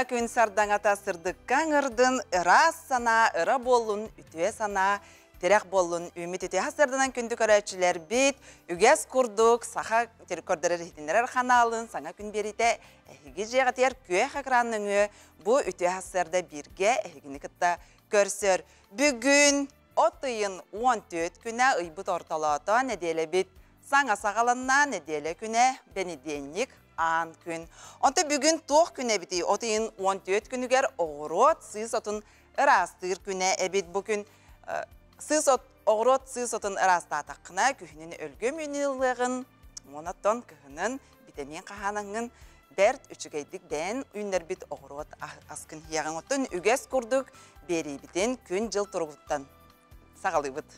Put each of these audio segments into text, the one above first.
Саҥа күн сардаҥата сырдыкка ыҥырдын, ыраас санаа ыра буоллун, үтүө санаа тирэх буоллун. Үүммүт үтүө сарданан күндү көрөөччүлэрбит, үгэс курдук саха көрдөрөр иһитиннэрэр ханаалын саҥа күн биэриитэ эһиги дьиэҕитигэр күөх экран нөҥүө бу үтүө сарда бииргэ эһигини кытта көрсөр. Бүгүн от ыйын 14 күнэ ыйбыт ортолоото нэдиэлэбит саҥа саҕаланна нэдиэлэ күнэ бэнидиэнньик аан күн. Онто бүгүн туох күн эбитий? От ыйын 14 күнүгэр оҕуруот сыыс отун ыраастыыр күнэ эбит. Бу күн сыыс от оҕуруот сыыс отун ыраастаатаххына күһүнүн өлгөм үүнүллыаҕын, уонаттан кыһынын битэмиин хаһаанаҥҥын бэрт үчүгэйдик бэйэн үүннэрбит оҕуруот аскын иһиэҕиҥ. Оттон үгэс курдук биэриибитин күн-дьыл туругуттан саҕалыыбыт.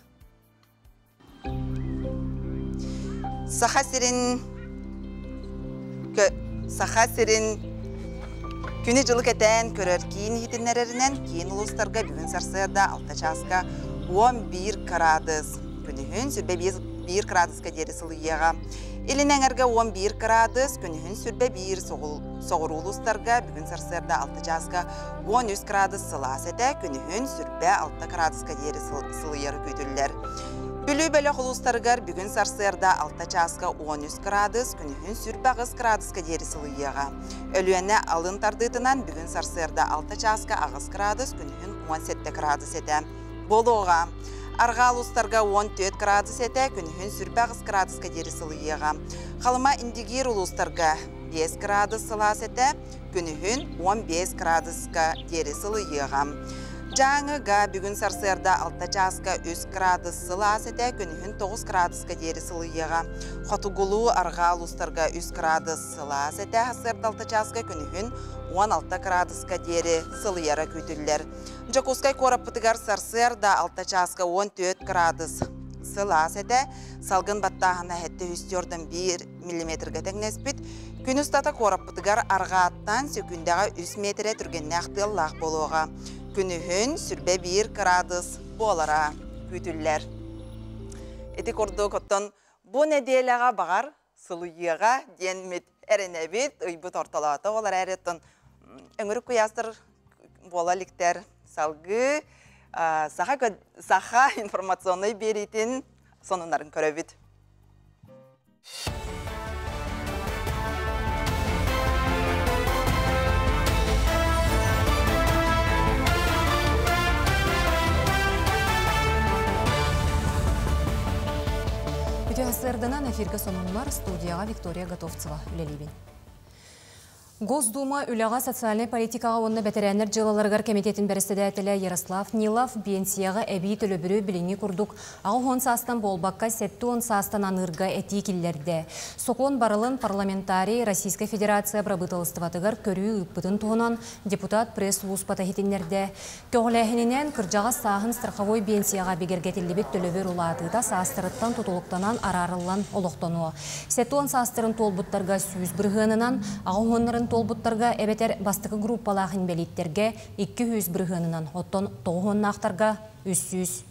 Саха сирин Саха сирин күнү-дьылы кэтээн көрөр киин иһитиннэрэринэн киин улуустарга бүгүн сарсыарда 6 чааска 11 кыраадыс, күнүһүн сүрбэ 1 кыраадыска диэри сылыйыаҕа. Илин эҥэргэ 11 кыраадыс, күнүһүн сүрбэ 1 соҕуруу улуустарга бүгүн сарсыарда 6 чааска 13 кыраадыс сылаас этэ, күнүһүн сүрбэ 6 кыраадыска диэри сылыйар күүтүллэр. Бүлүү бөлөх улуустарыгар бүгүн сарсыарда 6 чааска 13 кыраадыс, күнүһүн сүрбэ 8 кыраадыска диэри сылыйыаҕа. Өлүөнэ алын тардыытынан бүгүн сарсыарда 6 чааска 8 кыраадыс, күнүһүн 17 кыраадыс этэ. Буолуоҕа. Арҕаа улуустарга 14 кыраадыс этэ, күнүһүн сүрбэ 8 кыраадыска диэри сылыйыаҕа. Халыма Индигиир улуустарга 5 кыраадыс сылаас этэ, күнүһүн 15 кыраадыска диэри сылыйыаҕа. Дьааҥыга бүгүн сарсыарда 6 чааска 3 кыраадыс сылаас этэ, күнүһүн 9 кыраадыска диэри сылыйыаҕа. Хотугулуу арҕаа улуустарга 3 кыраадыс сылаас этэ, сарсыарда 6 чааска күнүһүн 16 кыраадыска диэри сылыйара күүтүллэр. Дьокуускай куораппытыгар сарсыарда 6 чааска 14 кыраадыс сылаас этэ, салгын баттааһына 701 миллиметргэ тэҥнэспит. Күн устата куораппытыгар арҕааттан сөкүүндэҕэ 3 миэтэрэ түргэннээх тыаллаах буолуоҕа. Күнүһүн сүрбэ 1 кыраадыс буолара күүтүллэр. Ити курдук, оттон бу нэдиэлэҕэ баҕар сылыйыаҕа диэн эрэнэбит, ыйбыт ортолоото ол эрээри оттон өҥүрүк куйаастар буола иликтэр. Салгыы саха, саха информационнай биэриитин сонуннарын көрөбүт. Үтүө сарсыарданан эфиргэ сонуннар студияҕа Виктория Готовцева үлэлиибин. Госдума үлэҕэ социальнай политикаҕа уонна бэтэрээннэр дьыалаларыгар кэмитиэтин бэрэссэдээтэлэ Ярослав Нилов биэнсийэҕэ эбии төлөбүрү билиҥҥи курдук 80 саастан буолбакка 70 саастан аныырга этии киллэрдэ. Сокуон барылын парламентарий Российскай Федерация бырабыыталыстыбатыгар көрүү ыыппытын туһунан депутат пресс-сулууспата иһитиннэрдэ. Көҕүлээһининэн кырдьаҕас сааһын страховой биэнсийэҕэ бигэргэтиллибит төлөбүр улаатыыта саастарыттан тутулуктанан араарыллан олохтонуо. 70 саастарын туолбуттарга 100 бырыһыанынан, 80-нарын туолбуттарга эбэтэр бастакы группалаах инбэлииттэргэ 200 бырыһыанынан, оттон 90-наахтарга 300.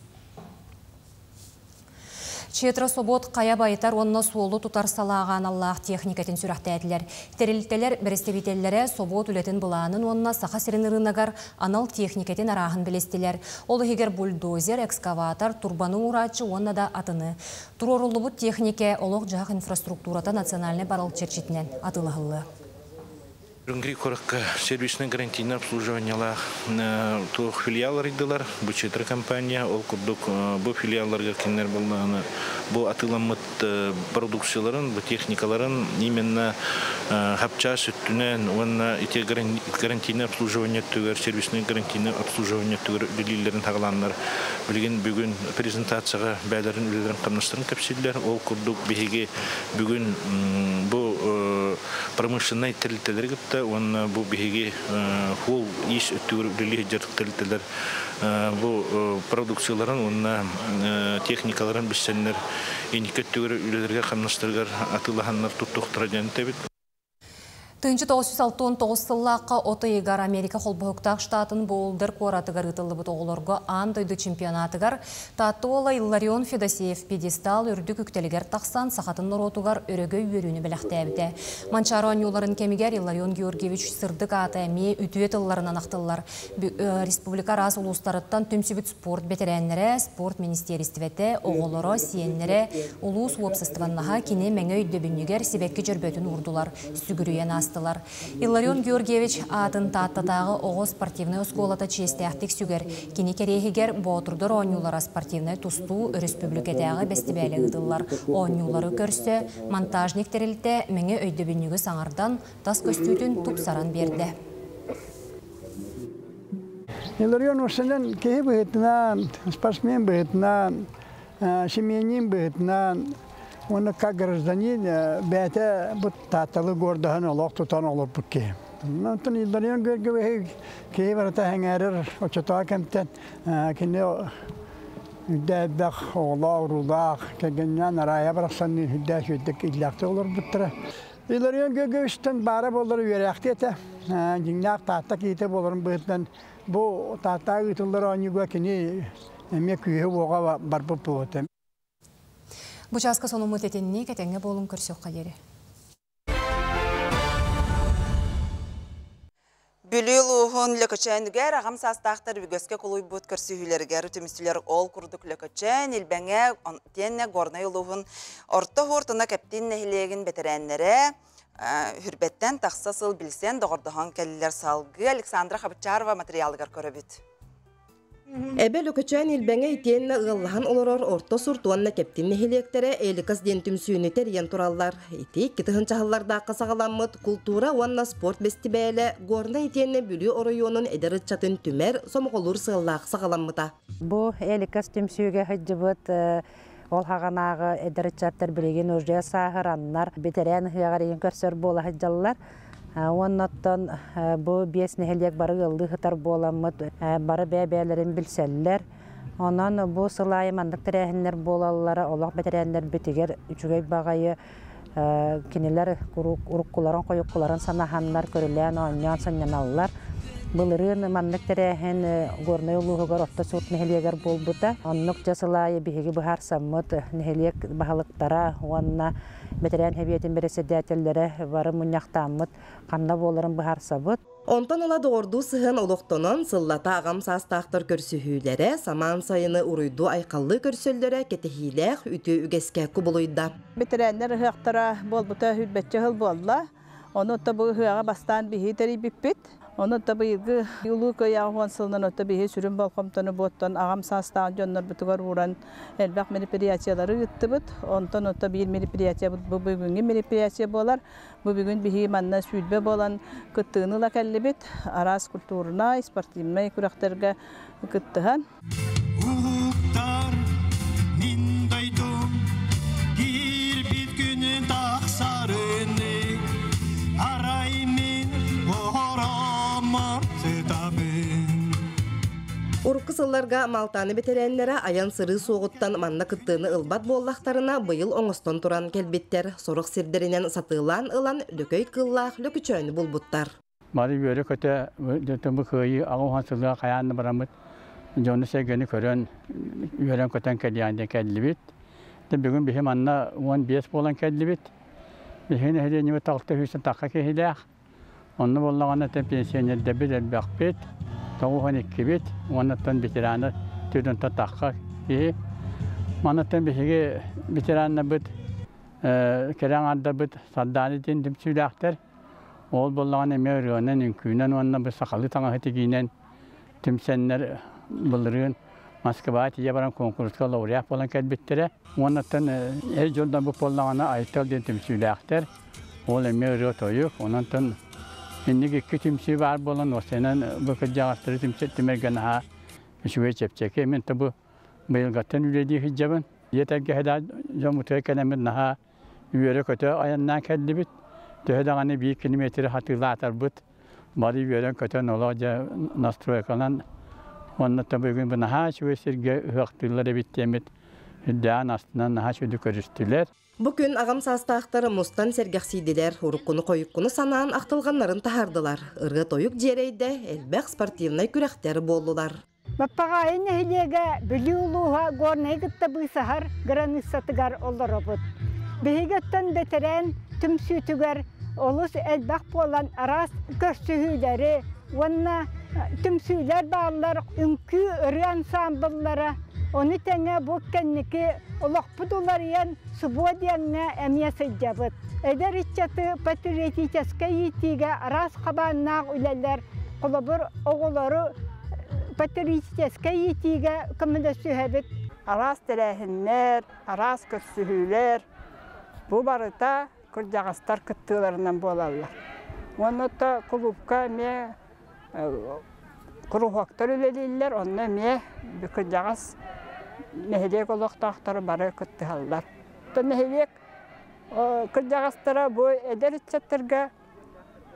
Четра собуот хайа байытар уонна суолу тутар салааҕа аналлаах техникатын сүрэхтээтилэр. Тэрилтэлэр бэрэстэбиитэллэрэ собуот үлэтин былаанын уонна Саха сирин ырыынагар анал техникатын арааһын билистилэр. Ол иһигэр бульдозер, экскаватор, турбаны уурааччы уонна да атыны. Туруоруллубут техникэ олох-дьаһах инфраструктурата национальнай барыл чэрчитинэн атыылаһыллыа. Нерюнгри куоракка сервисный гарантийное обслуживаниелаах туох филиал арыйдылар. Бу Четра компания ол курдук бу филиалларга кинилэр буоллаҕына бу атыыламмыт продукцияларын, бу техникаларын именно хапчаас өттүнэн уонна ити гарантийное обслуживание өттүгэр, сервисный гарантийное обслуживание өттүгэр үлэлииллэрин хаҕалааннар билигин бүгүн презентацияҕа бэйэлэрин үлэлэрин хамнастарын кэпсииллэр. Ол курдук биһиги бүгүн бу промышленнай тэрилтэлэри кытта уонна бу биһиги суол ис өттүгэр үлэлии сылдьар тэрилтэлэр бу продукцияларын уонна техникаларын билсэннэр инники өттүгэр үлэлэригэр хамнастарыгар атыылаһаннар туттуохтара диэн этэбит. 1969 сыллаахха от ыйыгар Америка Холбоһуктаах Штатын Боулдер куоратыгар ыытыллыбыт оҕолорго аан дойду чемпионатыгар Таатта уола Илларион Федосеев пьедестал үрдүк үктэлигэр тахсан сахатын норуотугар өрөгөй үөрүүнү бэлэхтээбитэ. Манчаары оонньууларын кэмигэр Илларион Георгиевич сырдык аата эмиэ үтүө тылларынан ахтыллар. Республика араас улуустарыттан түмсүбүт спорт бэтэрээннэрэ, спорт министиэристибэтэ, оҕолоро, сиэннэрэ, улуус уопсастыбаннаһа кини мэҥэ өйдөбүнньүгэр сибэкки дьөрбөтүн уурдулар, сүгүрүйэн аастылар. Илларион Георгиевич аатын Тааттатааҕы оҕо спортивнай оскуолата чиэстээхтик сүгэр. Кини кэриэһигэр Боотурдар оонньуулара спортивнай тустуу өрөспүүбүлүкэтээҕи бэстибээлэ ыытыллар. Оонньуулары көрсө Монтажник тэрилтэ мэҥэ өйдөбүнньүгү саҥардан, тас көстүүтүн тупсаран биэрдэ. Илларион Усенен киһи быһыытынан, спортсмен быһыытынан, семьянин быһыытынан, уонна как гражданин бэйэтэ бу Таатталы гордаһан олох тутан олорбут киһи. Онтон Илларион Георгиевич киһи барыта сэҥээрэр оччотооҕу кэмтэн кини үрдээх оҕолоох, уруулаах, кэргэнинээн Араайа барахсанныын үрдээх үчүгэйдик иллээхтик олорбуттара. Илларион Георгиевичтан баара буоллар үөрээхти этэ. Дьиҥнээх Таатта киһитэ буоларын быһыытынан бу Тааттаҕа ыытыллар оонньууга кини эмиэ күүһэ-уоҕа барбыт буолуо. Бу чааска сонуммут этинник, этэҥҥэ буолуҥ, көрсүөххэ диэри. Бүлүү улууһун Лөкөчөөнүгэр аҕам саастаахтар үгэскэ кулуйбут көрсүһүүлэригэр түмүстүлэр. Ол курдук Лөкөчөөн, Илбэҥэ, тиэннэ Горнай улууһун Орто Хуортуна Кэптин нэһилиэгин бэтэрээннэрэ Хүрбэттэн тахса сыл билсэн, доҕордоһон кэллилэр. Салгыы Александра Хабычарова материалыгар көрөбүт. Эбэ Лөкөчөөн Илбэҥэ итиэннэ ыаллаһан олорор Орто Сурт уонна Кэптин нэһилиэктэрэ Эликас диэн түмсүүнү тэрийэн тураллар. Ити 2 тыһыынча саҕаламмыт култуура уонна спорт бэстибээлэ Горнай итиэннэ Бүлүү оройуонун эдэр ыччатын түмэр, сомоҕолуур сыаллаах саҕаламмыта. Бу Эликас түмсүүгэ сылдьыбыт ол хаҕанааҕы эдэр ыччаттар билигин уже сааһыраннар, бэтэрээн ыһыаҕар игин көрсөр буола сылдьаллар. Уонна бу 5 нэһилиэк бары ыаллыы сытар буоламмыт, бары бэйэ-бэйэлэрин билсэллэр. Онон бу сыл аайы маннык тэрээһиннэр буолаллара олох бэтэрээннэрбитигэр үчүгэй баҕайы, кинилэр уруккуларын хойуккуларын санаһаннар, көрүлээн оонньоон сынньаналлар. Былырыын маннык тэрээһин Горнай улууһугар Орто Сурт нэһилиэгэр буолбута. Оннук дьэ сыл аайы биһиги быһаарсаммыт нэһилиэк баһылыктара уонна бэтэрээн сэбиэтин бэрэссэдээтэллэрэ бары мунньахтааммыт ханна буоларын быһаарсабыт. Онтон ыла доҕордуу сыһыан олохтонон, сыллата аҕам саастаахтар көрсүһүүлэрэ, самаан сайыны уруйдуу айхаллыы көрсөллөрө кэтэһиилээх үтүө үгэскэ кубулуйда. Бэтэрээннэр ыһыахтара буолбута хүрбэччэ сыл буолла. Ону бу ыһыаҕы бастаан биһи тэрийбиппит. Ону быйылгы Улуу Кыайыы 80 сылынан биһи сүрүн болҕомтону буоттан аҕам саастаах дьоннорбутугар ууран элбэх мероприятиялары ыыттыбыт. Онтон биир мероприятие бу бүгүҥҥү мероприятие буолар. Бу бүгүн биһи манна 20 буолан кыттыыны ыла кэллибит. Араас культурнай, спортивнай күрэхтэргэ кыттыһан. Уһуктар мин дойдум киирбит күнүн тахсарыны арай мин ороммор сытабын. Урукку сылларга Малтааны бэтэрээннэрэ айан сырыы суоҕуттан манна кыттыыны ылбат буоллахтарына, быйыл оҥостон туран кэлбиттэр. Сорох сирдэринэн сатыылаан ылан лөкөй кыыллаах Лөкөчөөнү булбуттар. Бары үөрэ көтө бу Кыайыы 80 сылыгар хайаан бараммыт дьону сэргэни көрөн үөрэн көтөн кэлиэн кэллибит. Бүгүн биһи манна 15 буолан кэллибит. Биһи нэһилиэнньэбит 600 тахха киһилээх. Онно буоллаҕына пенсионердэрбит элбэхпит, 92-бит, уоннаттан ветераны 4 тахха киһи. Манаттан биһиги ветераннарбыт кэрэ аҥаардарбыт Сардаана диэн түмсүүлээхтэр. Ол буоллаҕына эмиэ ырыанан, үҥкүүнэн уонна бу сахалыы таҥаһы тигиинэн түмсэннэр былырыын Москваҕа тиийэ баран конкурска лауреат буолан кэлбиттэрэ. Уоннаттан эр дьоннор бу буоллаҕына Айтал диэн түмсүүлээхтэр. Ол эмиэ ырыа тойук. Ононтон инник икки түмсүү баар буолан уопсайынан бу кырдьаҕастары түмэргэ наһаа үчүгэй чэпчэки. Мин бу быйылгаттан үлэлии сылдьабын. Дьиэ тэлгэһэлээх дьоммутугар кэлэммит наһаа үөрэ-көтө айаннаан кэллибит. Төһө даҕаны 1 километры хатыылаатарбыт бары үөрэн-көтөн олох дьэ настройкалан уонна бүгүн бу наһаа үчүгэй сиргэ ыһыахтыыллар эбит диэммит үрдээн астынан наһаа үчүгэй көрүстүлэр. Бу күн аҕам саастаахтар мустан сэргэхсийдилэр, уруккуну-хойуккуну санаан ахтылҕаннарын таһаардылар. Ырыа-тойук дьиэрэйдэ, элбэх спортивнай күрэхтэр буоллулар. Баппаҕаайы нэһилиэгэ Бүлүү улууһа Горнайы кытта быысаһар границатыгар олоробут. Биһиги оттон бэтэрээн түмсүүтүгэр олус элбэх буолан араас көрсүһүүлэри уонна түмсүүлэр бааллар, үҥкүү, ырыа ансаамбыллара, ону тэҥэ бу кэнники олохпут уларыйан субуо диэҥҥэ эмиэ сылдьабыт. Эдэр ыччаты патриотическай иитиигэ араас хабааннаах үлэлэр, холобур, оҕолору патриотическай иитиигэ көмөлөсүһэбит. Араас тэрээһиннэр, араас көрсүһүүлэр бу барыта кырдьаҕастар кыттыыларынан буолаллар. Уонна то кулуупка эмиэ куруһуоктар үлэлииллэр, онно эмиэ кырдьаҕас нэһилиэк олохтоохторо бары кыттыһаллар. То нэһилиэк кырдьаҕастара бу эдэр ыччаттарга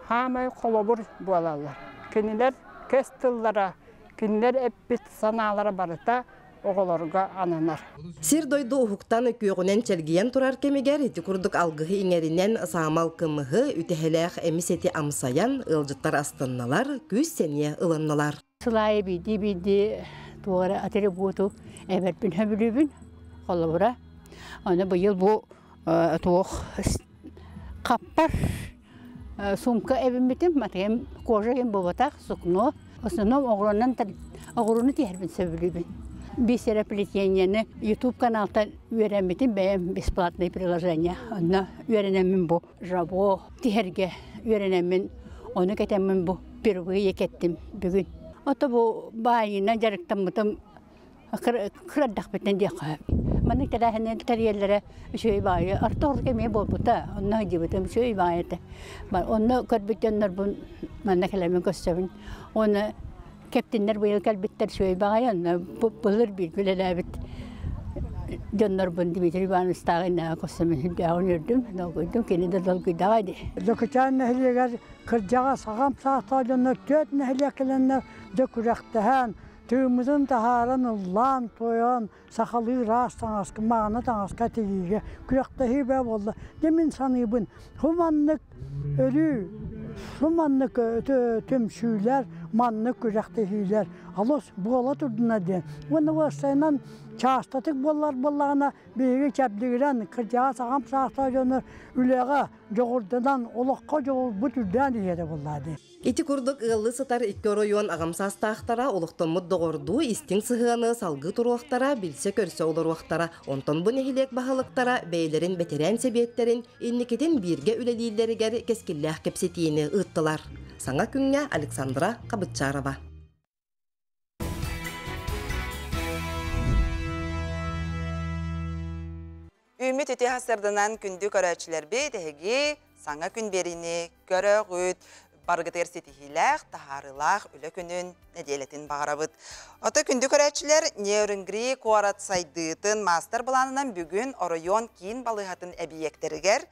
хаамай холобур буолаллар. Кинилэр көс тыллара, кинилэр эппит санаалара барыта оҕолорго ананар. Сир-дойду уһуктан күөҕүнэн чэлгийэн турар кэмигэр ити курдук алгыһы иҥэринэн саамал кымыһы, үтэһэлээх эмис эти амсайан, ыалдьыттар астынналар, күүс-сэниэ ылыннылар. Сыл аайы биирдии-биирдии туох эрэ атрибуту эбэрпин сөбүлүүбүн, холобура. Аны быйыл бу туох хаппар сумка эбиммитим, матыйым кожа им буолбатах, сукно. В основном оҕуруонан оҕуруону тиһэрбин сөбүлүүбүн. Бисероплетениены YouTube каналтан үөрэммитим бэйэм бесплатное приложение. Онно үөрэнэммин бу жабо тиһэргэ үөрэнэммин, ону кэтэммин бу впервые кэттим бүгүн. Ото бу баайынан дьарыктаммытым кырардахпыттан диэххэ. Маннык тэрээһиннэр тэрийэллэрэ үчүгэй баайы. Орто эмиэ буолбута. Онно сылдьыбытым үчүгэй баайы этэ. Онно көрбүт дьоннорбун манна кэлэммин көрсөбүн. Уонна кэптиннэр быйыл кэлбиттэр үчүгэй баҕайы. Онно былыр бииргэ үлэлээбит дьоннорбун Дмитрий Ивановичтааҕы иннэҕэ көрсөммүн сүрдээҕин үөрдүм, долгуйдум. Кини да долгуйдаҕа дии. Лөкөчөөн нэһилиэгэр кырдьаҕас аҕам саастаах дьоннор түөрт нэһилиэк кэлэннэр дьэ күрэхтэһэн, тыыммытын таһааран ыллаан-туойан, сахалыы ыраас таҥаска, мааны таҥаска тигиигэ күрэхтэһии бөҕө буолла. Дьэ мин саныыбын, бу маннык өрүү, бу маннык түмсүүлэр, маннык күрэхтэһиилэр алыс буола турдуна диэн. Уонна уопсайынан чаастатык буоллар буоллаҕына, биһиги чэбдигирэн, кырдьаҕас аҕам саастаах дьоннор үлэҕэ дьоҕурданан, олоххо дьоҕурбут үрдээн иһэрэ буоллаа дии. Ити курдук ыаллыы сытар икки оройуон аҕам саастаахтара олохтоммут доҕордуу истиҥ сыһыаны салгыы туруохтара, билсэ-көрсө олоруохтара. Онтон бу нэһилиэк баһылыктара бэйэлэрин бэтэрээн сэбиэттэрин инникитин бииргэ үлэлииллэригэр кэскиллээх кэпсэтиини ыыттылар. Саҥа күҥҥэ Александра Хабытчарова. Үүммүт үтүө сарсыарданан күндү көрөөччүлэрбит, эһиги саҥа күн биэриини көрөҕүт. Барыгытыгар ситиһиилээх, таһаарыылаах үлэ күнүн, нэдиэлэтин баҕарабыт. Ото күндү көрөөччүлэр, Нерюнгри куорат сайдыытын маастар-былаанынан бүгүн оройуон киин балыыһатын эбийиэктэригэр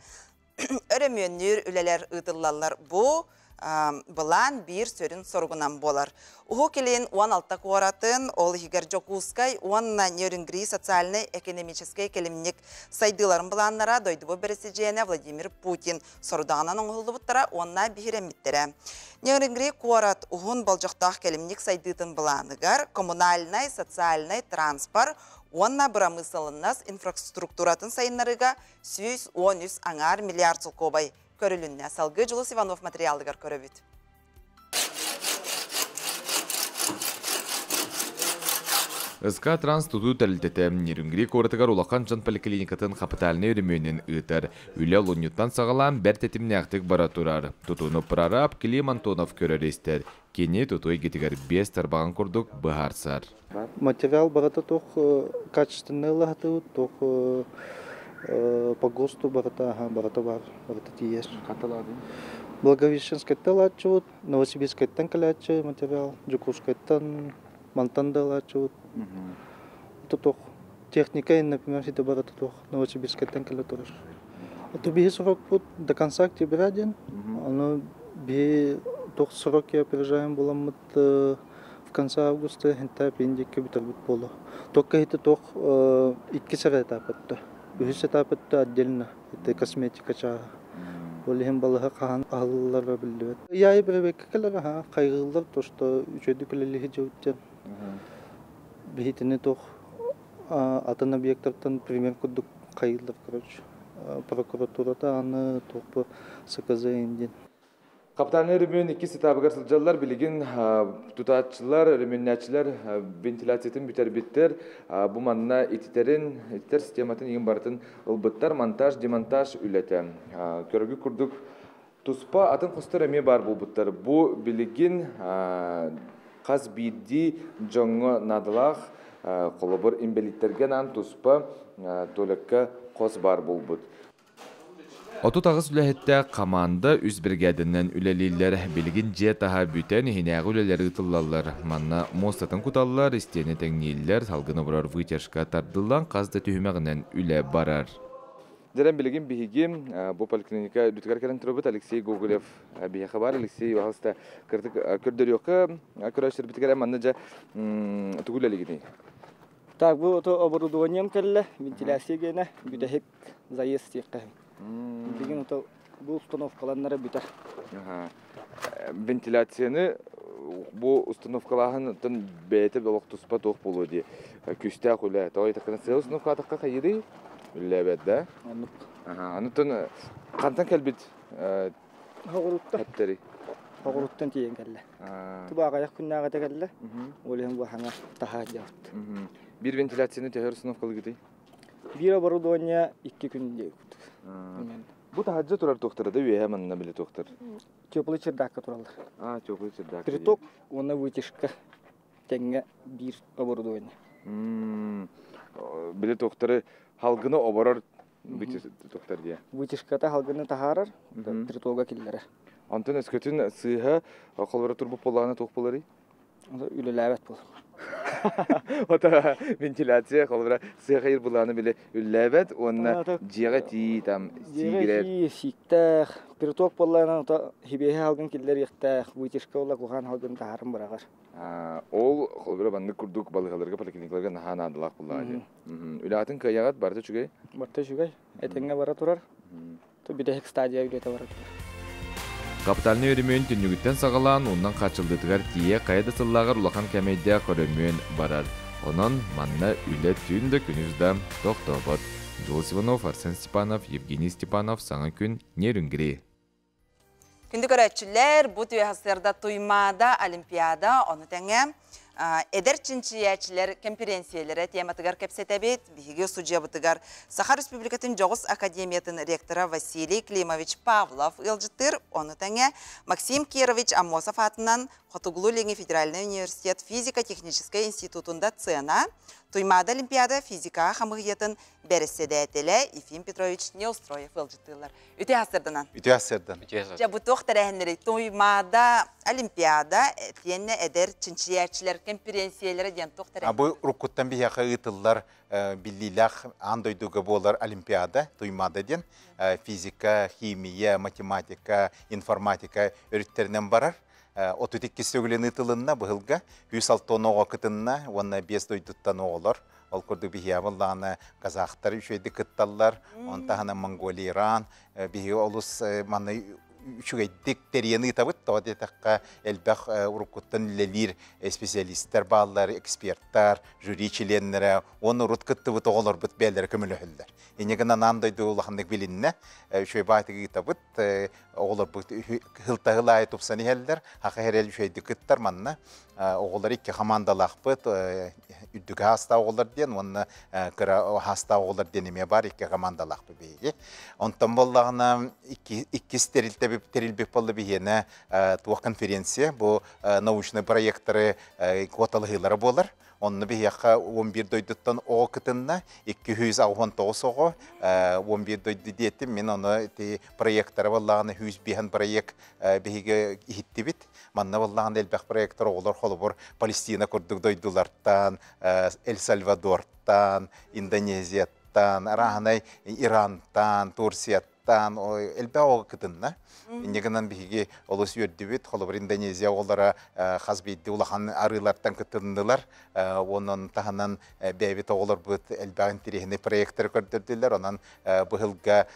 өрөмүөннүүр үлэлэр ыытыллаллар. Бу былаан биир сүрүн соругунан буолар. Уһук Илин 16 куоратын, ол иһигэр Дьокуускай уонна Нерюнгри социальнай-экономическай кэлимник сайдыыларын былааннара дойдубут бэрэсидьиэнэ Владимир Путин сорудаҕынан оҥоһуллубуттара уонна биһирэммиттэрэ. Нерюнгри куорат уһун болдьохтоох кэлимник сайдыытын былааныгар коммунальнай, социальнай транспорт уонна бырамыысыланнас инфраструктуратын сайыннарыыга 113 аҥаар миллиард солкуобай көрүлүннэ. Салгыы Дьулус Иванов материалыгар көрөбүт. СК Транс тутуу тэрилтэтэ Нерюнгри куоратыгар улахан дьон поликлиникатын капитальнай өрөмүөнүн ыытар. Үлэ олунньуттан саҕалаан бэрт тэтимнээхтик бара турар. Тутууну прораб Клим Антонов көрөр-истэр. Кини тутуу эйгэтигэр биэс тарбаҕын курдук быһаарсар. Материал барыта туох качественный ылаһатыбыт, туох по ГОСТу барыта, барыта бар, барыта тиийэр. Благовещенскайтан ылааччыбыт, Новосибирскайтан кэлээччи материал, Дьокуускайтан, мантан да ылааччыбыт. Туох техника, например, сите барыта туох Новосибирскайтан кэлэ турар. Это биһи срокпут до конца октября диэн. Ону биһи туох сроки опережаем буламмыт в конце августа хинта пиндикке бүтэрбит буолу. Только ити туох икки сэрэ этапытта. Үһүс этапытта отдельно, это косметика чааһа. Ол иһин балыһа хаһан аһыллара биллибэт. Ыйаайы бэрэбиэркэ кэлэр, аха, хайгыыллар, то что үчүгэйдик үлэлиһи дьыбыт Биһитини туох атын объектартан пример курдук хайыыллар, короче. Прокуратурата аны туох бу СКЗ диэн. Капитальный өрөмүөн иккис этабыгар сылдьаллар. Билигин тутааччылар, өрөмүөннээччилэр вентиляциятын бүтэрбиттэр. Бу манна ититэрин, ититэр систематын иин барытын ылбыттар. Монтаж, демонтаж үлэтэ. Көрөгү курдук туспа атын хостор эмиэ баар буолбуттар. Бу билигин хас биирдии дьоҥҥо наадалаах холобур инбэлииттэргэ анаан туспа туалекка хос баар буолбут. 38 үлэһиттээх хамаанда үс биригээдэнэн үлэлииллэр. Билигин дьиэ таһа бүтэн иһинээҕи үлэлэр ыытыллаллар. Манна муостатын куталлар, истиэни тэҥнииллэр, салгын оборор вытяжка тардыллан хас да түһүмэҕинэн үлэ барар. Дьэрэн билигин биһиги бу поликлиника үрдүгэр кэлэн турабыт Алексей Гоголев биһиэхэ бар. Алексей, пожалуйста, кырдык көрдөрүөххэ көрөөччүлэрбитигэр манна дьэ тугу үлэлигиний? Так, бу оборудованием кэллэ, вентиляция гиэнэ, бүтэһик заезд диэххэ. Билигин ото бу установкаланнара бүтэр. Вентиляцияны бу установкалааһын бэйэтэ олох туспа туох буолуо дии. Күүстээх үлэ. Тоҕо диэтэххинэ сыал установкаатахха хайыырый? Үллээбэт да? Оннук. Анытын хантан кэлбит Хоҕуруттан. Эптери. Хоҕуруттан тиийэн кэллэ. Тубааҕайах күннээҕитэ кэллэ. Ол иһин бу хаҥа таһаа дьабыт. Биир вентиляцияны төһөр установкалыгытый? Биир оборудование 2 күн диэбит. Бу таһаджа турар туохтара да үөһэ манна биле туохтар. Теплый чердакка тураллар. А, теплый чердак. Приток уонна вытяжка тэҥҥэ биир оборудование. Биле туохтары халгыны оборор туохтар дие. Вытяжката халгыны таһаарар, притога киллэрэр. Онтон өскөтүн сыыһа холбора турбут буоллаҕына туох буоларый? Үлэлээбэт буолар. Ото вентиляция холбора сыыһа булааны биле үллээбэт уонна дьиэҕэ тии там сиигирэр. Сииктээх, приток буоллаҕына ото хибиэһэ халгын киллэриэхтээх, вытяжка буолла куһаан халгын таһааран быраҕар. Ол холбора баннык курдук балыыһаларга, поликлиникаларга наһаа наадалаах буоллаҕа дии. Үлэҕитин кыайаҕыт барыта үчүгэй? Барыта үчүгэй. Этэҥҥэ бара турар. Бүтэһик стадия үлэтэ бара турар. Капитальнай өрөмүөн түннүгүттэн саҕалаан уунан хааччыллыытыгар тиийэ хайа да сыллааҕар улахан кэмэйдээх өрөмүөн барар. Онон манна үлэ түүн да күнүс да тохтообот. Дьулус Иванов, Арсен Степанов, Евгений Степанов, Саҥа күн, Нерюнгри. Күндү көрөөччүлэр, бу түөһасырда Туймаада Олимпиада, ону тэҥэ эдэр чинчийээччилэр конференциялара тематыгар кэпсэтэбит. Биһиги судьябытыгар Саха Республикатын Дьоҕус Академиятын ректора Василий Климович Павлов ыалдьыттыыр, ону тэҥэ Максим Кирович Аммосов аатынан Хотугулуу-Илиҥҥи федеральнай университет физико-техническэй институтун доцена, Туймаада Олимпиада физикаҕа хамыыһыйатын бэрэссэдээтэлэ Ефим Петрович Неустроев ыалдьыттыыллар. Үтүө сарсыарданан. Үтүө сарсыардан. Дьэ, бу туох тэрээһиннэрий? Туймаада Олимпиада итиэннэ эдэр чинчийээччилэр конференциялара диэн туох тэрээһин? Бу уруккуттан биһиэхэ ыытыллар биллиилээх аан дойдуга буолар Олимпиада, Туймаада диэн физика, химия, математика, информатика өрүттэринэн барар. 32 төгүлүн ыытылынна быһылга, 106 оҕо кытынна уонна 5 дойдуттан оҕолор. Ол курдук биһиэбыллааны казахтар үчүгэйдик кытталлар, он таһынан Монголия, Иран, биһиги олус манна үчүгэйдик тэрийэн ыытабыт, тоҕо диэтэххэ элбэх уруккуттан үлэлиир специалисттэр бааллар, эксперттар, жюри чилиэннэрэ, уонна урут кыттыбыт оҕолорбут бэйэлэрэ көмөлөһөллөр. Инньэ гынан аан дойду улаханнык билиннэ, үчүгэй баайтык ыытабыт, оҕолорбут хылтаһыл аайы тупсан иһэллэр, хаха хэрэл үчүгэйдик кыттар манна. Оҕолор икки командалаахпыт, үрдүк хаастаах оҕолор диэн уонна кыра хаастаах оҕолор диэн эмиэ бар икки командалаахпыт биһиги. Онтон буоллаҕына иккис тэрилбит буолла биһиэнэ туох конференция, бу научный проекторы куоталаһыылара буолар. Онно биһиэхэ 11 дойдуттан оҕо кытынна, 289 оҕо, 11 дойду диэтим, мин ону ити проекттара буоллаҕына 105 проект биһиги иһиттибит. Манна буоллаҕына элбэх проекттар оҕолор холобур Палестина курдук дойдулартан, Эль Сальвадортан, Индонезияттан, арааһынай Ирантан, Турцияттан. Казахстан, элбэх оҕо кытынна. Инньэ гынан биһиги олус үөрдүбүт. Холобур, Индонезия оҕолоро хас биирдии улахан арыылартан кытыннылар. Онон таһынан бэйэбит оҕолорбут элбэх интэриэһинэй проекттары көрдөрдүлэр. Онон быһылга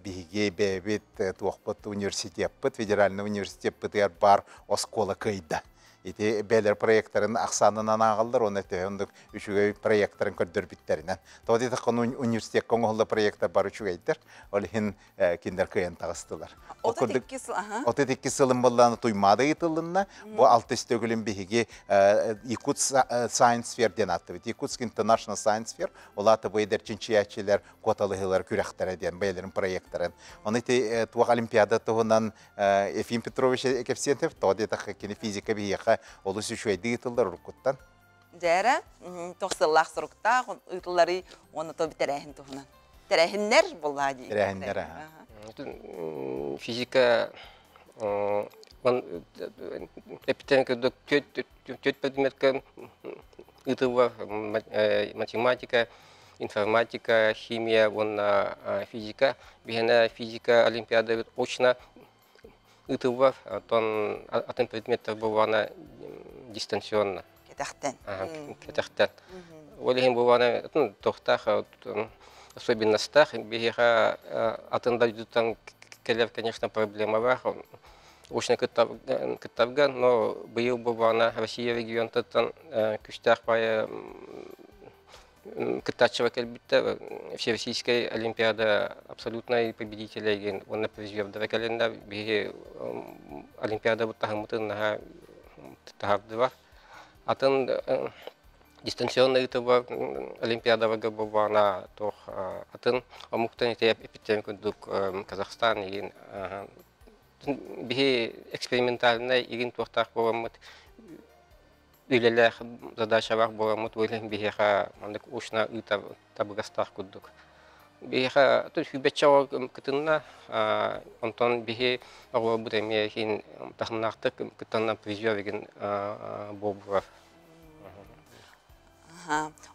биһиги бэйэбит туохпут университеппыт, федеральный университеппытыгар баар оскуола кыайда. Ити бээлэр проекттарын ахсаанынан ааҕаллар, уонна төһө оннук үчүгэй проекттарын көрдөрбүттэринэн. Тоҕо диэтэххэ, университекка оҥоһулла проекттар бары үчүгэйдэр. Ол иһин кинилэр кыайан таҕыстылар. 32 сылын боллааны Туймаада ыытылынна. Бу алтыс төгүлүн биһиги Якут Science Fair диэн ааттыбыт. Якутск International Science Fair. Ол аата бу эдэр чинчийээччилэр куоталыһыылар күрэхтэрэ диэн бэйэлэрин проекттарын. Оны ити туох олимпиада туһунан Ефим Петрович кэпсиэнтев, тоҕо диэтэххэ кини физика биһиэхэ олус үчүгэйдик ыытыллар уруккуттан. Дьээрэ, туох сыллаах соруктаах ыытылларый уонна то тэрээһин туһунан. Тэрээһиннэр буоллаа дии. Тэрээһиннэр, Физика эпитен курдук түөрт предметка ыытыллар математика, информатика, химия уонна физика. Биһиэнэ физика олимпиада очно ыытыллар, оттон атын предметтэр буоллаҕына дистанционно. Кэтэхтэн. Кэтэхтэн. Ол иһин буоллаҕына туохтаах особенностаах биһиэхэ атын дойдуттан кэлэр, конечно, проблема бар. Очно кыттарга, но быйыл буоллаҕына Россия регионтыттан күстээх баайы кыттааччыга кэлбиттэр. Всероссийскай олимпиада абсолютнай победителя уонна призердара кэлэннэр биһи олимпиада таһыммытын наһаа таһардылар. Атын дистанционный ыытыллар олимпиадаларга буоллаҕына туох атын омуктан ити эппиттэрин курдук Казахстан игин биһи экспериментальнай игин туохтаах буоламмыт үлэлээх задачалаах буоламмыт ол биһиэхэ маннык очно ыытар табыгастаах курдук. Биһиэхэ сүүбэччэ оҕо кытынна, онтон биһи оҕолорбут эмиэ иһин таһымнаахтык кыттанна призер игин буолбулар.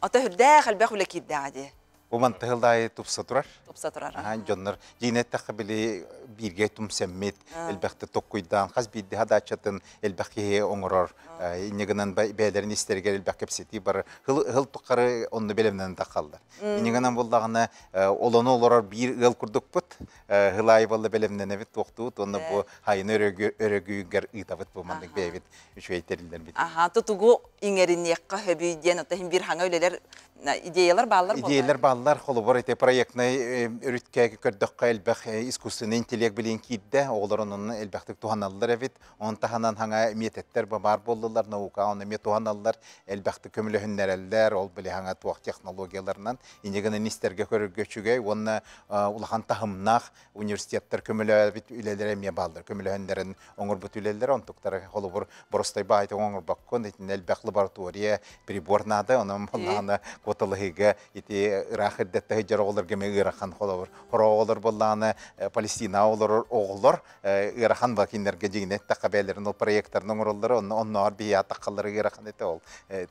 Ото хүрдээх элбэх үлэ киирдэҕэ дии. Бу мантыһылдаайы тупса турар. Тупса турар. Дьоннор дьиинэттэххэ били бииргэ тумсэммит, элбэхтэ токкуйдаан, хас биирди хадааччатын элбэх киһи оҥорор, инньэ гынан бэйэлэрин истэригэр элбэх кэпсэтии бар, хыл тухары онно бэлэмнэнэн таххаллар. Инньэ гынан буллаҕына олону олорор биир ыал курдукпут, хылаайы балла бэлэмнэнэбит туохтуут, уонна бу хайыны өрөгүйгэр ыытабыт бу маннык бэйэбит үчүгэй тэриллэрбит. Аха, тутугу иҥэриниэххэ хөбүй диэн, оттон иһин биир хаҥа үлэлэр идеялар бааллар буолла. Идеялар бааллар, холобур, ити проектнай өрүткэ көрдөххө элбэх искусственный интеллект билин киирдэ, оҕолор онон элбэхтик туһаналлар эбит. Он таһынан хаҥа методтар баар буоллулар, наука оны эмиэ туһаналлар, элбэхтик көмөлөһүннэрэллэр, ол били хаҥа туох технологияларынан инньэ гынан истэргэ көрөргө үчүгэй уонна улахан таһымнаах университеттар көмөлөөбүт үлэлэрэ эмиэ бааллар. Көмөлөһөннөрүн оҥорбут үлэлэрэ онтуктара холобур боростой баайтын оҥорбоккун итиннэ элбэх лаборатория прибор наада онон боллаҕына куоталаһыыга ити ыраах ирдэтте сылдьар оҕолорго эмиэ ыарахан холобур хороҕолор боллаҕына Палестина олорор оҕолор ыарахан ба кинилэргэ дьиҥинэ эттэххэ бэйэлэрин ол проекттарын оҥороллоро онно оннооҕор биһи атаххаллара ыарахан этэ ол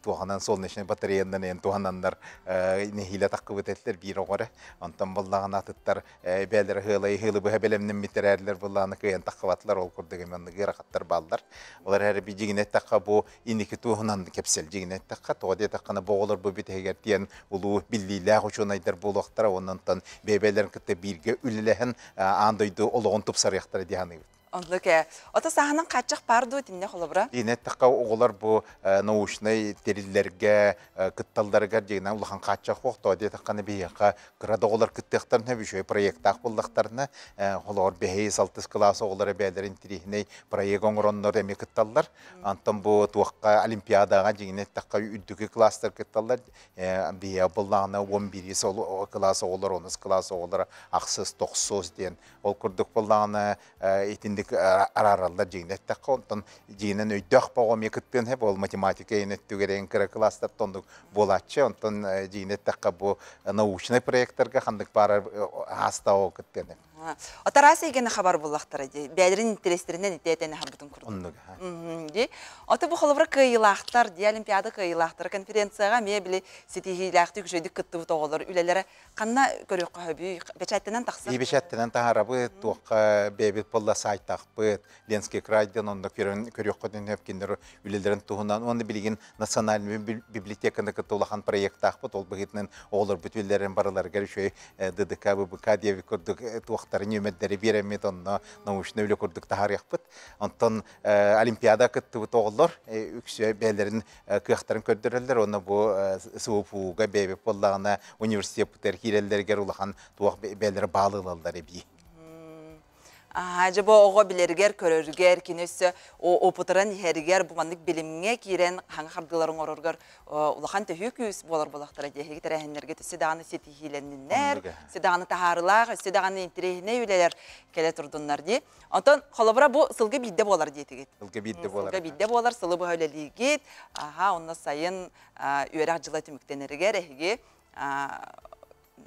туоханан солнечный батареянан эн туһананнар нэһиилэ таххыбыт этилэр биир оҕо эрэ онтон боллаҕына атыттар бээлэрэ ыһыалай ыһыылы быһа бэлэмнэммиттэр ээрлэр былааны кыайан таххыбатылар ол курдук маннык ыарахаттар бааллар ол эрээри би дьиҥинэ эттэххэ бу инники туһунан кэпсэл дьиҥинэ эттэххэ тоҕо диэтэххинэ бу оҕолор бу бүтэһигэр тиэн улуу биллиилээх учуонайдар буолуохтара онон бэйбэлэрин кытта бииргэ үлэлэһэн аан дойду олоҕун тупсарыахтара дии саныыбыт. Оннук ээ. Ото сааһынан хааччах баар дуо итиннэ холобура? Дьиҥинэ эттэххэ оҕолор бу научнай тэриллэргэ кытталларыгар дьиҥинэн улахан хааччах суох. Тоҕо диэтэххинэ биһиэхэ кыра да оҕолор кыттыахтарына үчүгэй проектаах буоллахтарына холобур бэһис, алтыс кылаас оҕолоро бэйэлэрин интэриэһинэй проект оҥороннор эмиэ кытталлар. Онтон бу туохха олимпиадаҕа дьиҥинэ эттэххэ үрдүкү кылаастар кытталлар. Биһиэхэ буоллаҕына 11 кылаас оҕолор, онус кылаас оҕолоро ахсыс, тохсус диэн. Ол курдук буоллаҕына итинник араараллар дьиҥинэ эттэххэ, онтон дьиҥинэн өйдөөх боҕо эмиэ кыттыан сөп, ол математика иһин өттүгэр эҥин кыра кылаастартан оннук буолааччы, онтон дьиҥинэ эттэххэ бу научнай проекттарга ханнык баарар аастаах оҕо кыттыан сөп. Отарас эгени хабар буллахтара ди. Бәлерин интерестеринен итетен хабытын курдук. Оннук. Ди. Ота бу холобура кыйылаахтар, ди олимпиада кыйылаахтар конференцияга ме били ситихилаахты күшөйдүк кыттыбыт оҕолор үлелere канна көрөккө хөбүй бечаттынан тахса. И бечаттынан тахарабы туохка бэбит болла сайтахпыт Ленский крайден онда көрөккө хөпкиндер үлелерин туһунан онда билигин национальный библиотеканы кытта улахан проекттаахпыт ол быһытынан оҕолор бүт үлелерин барыларыгар үшөй ДДК ББК диэби курдук туохтары нөмердери биэреммит онно научный үлэ курдук тахарыахпыт. Онтон олимпиада кыттыбыт оҕолор үксүө бээлерин кыахтарын көрдөрөллөр онно бу СУПУга бэбит боллагына университет кииреллергер улахан туох бээлери баалыылаллар эбии. Же бу оҕо билергер, көрөргер, кинөссө опутаран ихергер, бу маннык билимҥе киирен хаҥа хардыларын ороргор улахан төһүү күүс буолар булахтара диэһиги тэрээһиннэрге төссө даҕаны ситиһиилэнниннэр, өссө даҕаны таһаарылаах, өссө даҕаны интириэһинэй үлэлэр кэлэ турдуннар дии. Онтон холобура бу сылгы биирдэ буолар диэтигит. Сылгы биирдэ буолар. Сылгы биирдэ буолар, сылы быһа үлэлиигит. Аха, онно сайын үөрэх дьыла түмүктэнэригэр эһиги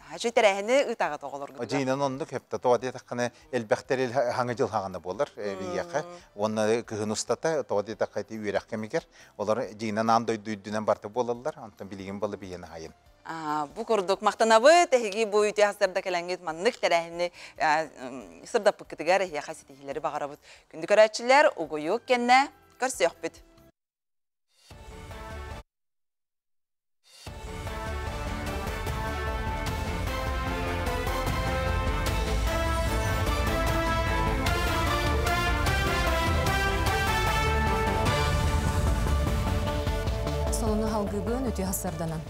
Хачы тэрээһини ыытаҕыт оҕолоргутугар. Дьиинэн оннук хэпте тоҕо диэтэххинэ элбэхтэр хаҥа дьыл хаҕана буолар биһиэхэ. Уонна кыһын устата тоҕо диэтэххэ ити үөрэх кэмигэр олор дьиинэн аан дойду үрдүнэн барта буолаллар. Онтон билигин буолла биһиэнэ хайын. Бу курдук махтанабыт эһиги бу үтүө сырда кэлэҥҥит маннык тэрээһини сырдаппыккытыгар эһиэхэ ситиһиилэри баҕарабыт. Күндү көрөөччүлэр, угуйук кэннэ көрсүөхпүт. Солону халгыбын өтө хасарданан.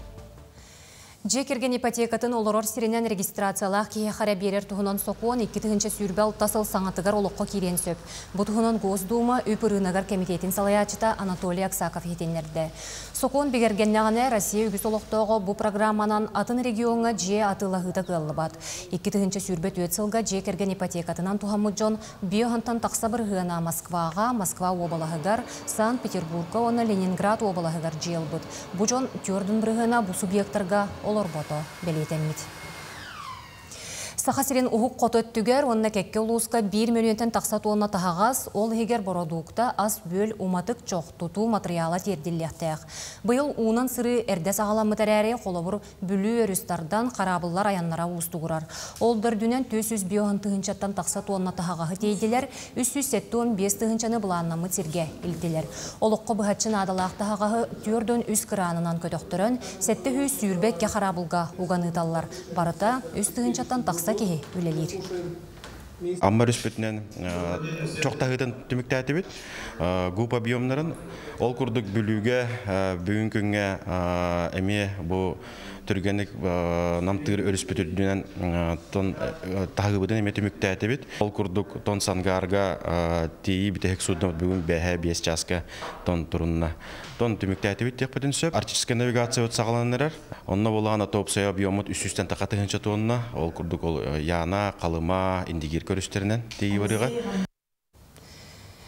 Же керген ипотекатын олорор сиринен регистрациялаах киһи берер туһунан сокуон 2 сүүрбэ сыл саҥатыгар олоххо киириэн сөп. Бу туһунан Госдума үп ырыынагар комитетин салайааччыта Анатолий Аксаков иһитиннэрдэ. Сокуон бигэргэннэҕинэ Россия үгүс олохтооҕо бу программанан атын региоҥҥа дьиэ атыылаһыыта кыаллыбат. 2024 сылга дьиэ кэргэн ипотекатынан туһаммыт дьон 50-тан тахса бырыһыана Москваҕа, Москва уобалаһыгар, Санкт-Петербургка уонна Ленинград уобалаһыгар дьиэ ылбыт. Бу дьон 40 бырыһыана бу субъекттарга олорбото бэлиэтэммит. Саха сирин уһук хоту өттүгэр уонна кэккэ улууска 1 мөлүйүөнтэн тахса туонна таһаҕас, ол иһигэр бородуукта, ас үөл, уматык, чох, тутуу матырыйаала тиэрдиллиэхтээх. Быйыл уунан сырыы эрдэ саҕаламмыт эрээри, холобур Бүлүү өрүс тардан, хараабыллар айаннара уустугурар. Ол да үрдүнэн 405 тыһыынчаттан тахса туонна таһаҕаһы тиэйдилэр, 375 тыһыынчаны былааннаммыт сиргэ илтилэр. Олоххо быһаччы наадалаах таһаҕаһы 43 кыраанынан көтөхтөрөн, 722 хараабылга уган ыыталлар. Барыта 3 тыһыынчаттан тахса киһи үлэлиир. Амма өрүспүтүнэн чох таһыытын түмүктээтибит. ГУП объемнарын ол курдук Бүлүүгэ бүгүн күҥҥэ эмиэ бу түргэнник намтыыр өрүспүт үрдүнэн тон таһыыбытын эмиэ түмүктээтибит. Ол курдук тон Сангаарга тиийи бүтэһик судно бүгүн бэһэ 5 часка тон турунна. Тон түмүктээтибит диэхпитин сөп. Арктическая навигация саҕаланар. Онно булаана уопсай объеммут 300-тэн тахса тыһыынча туонна. Ол курдук ол Яна, Халыма, Индигирка өрүстэринэн тиийи барыга.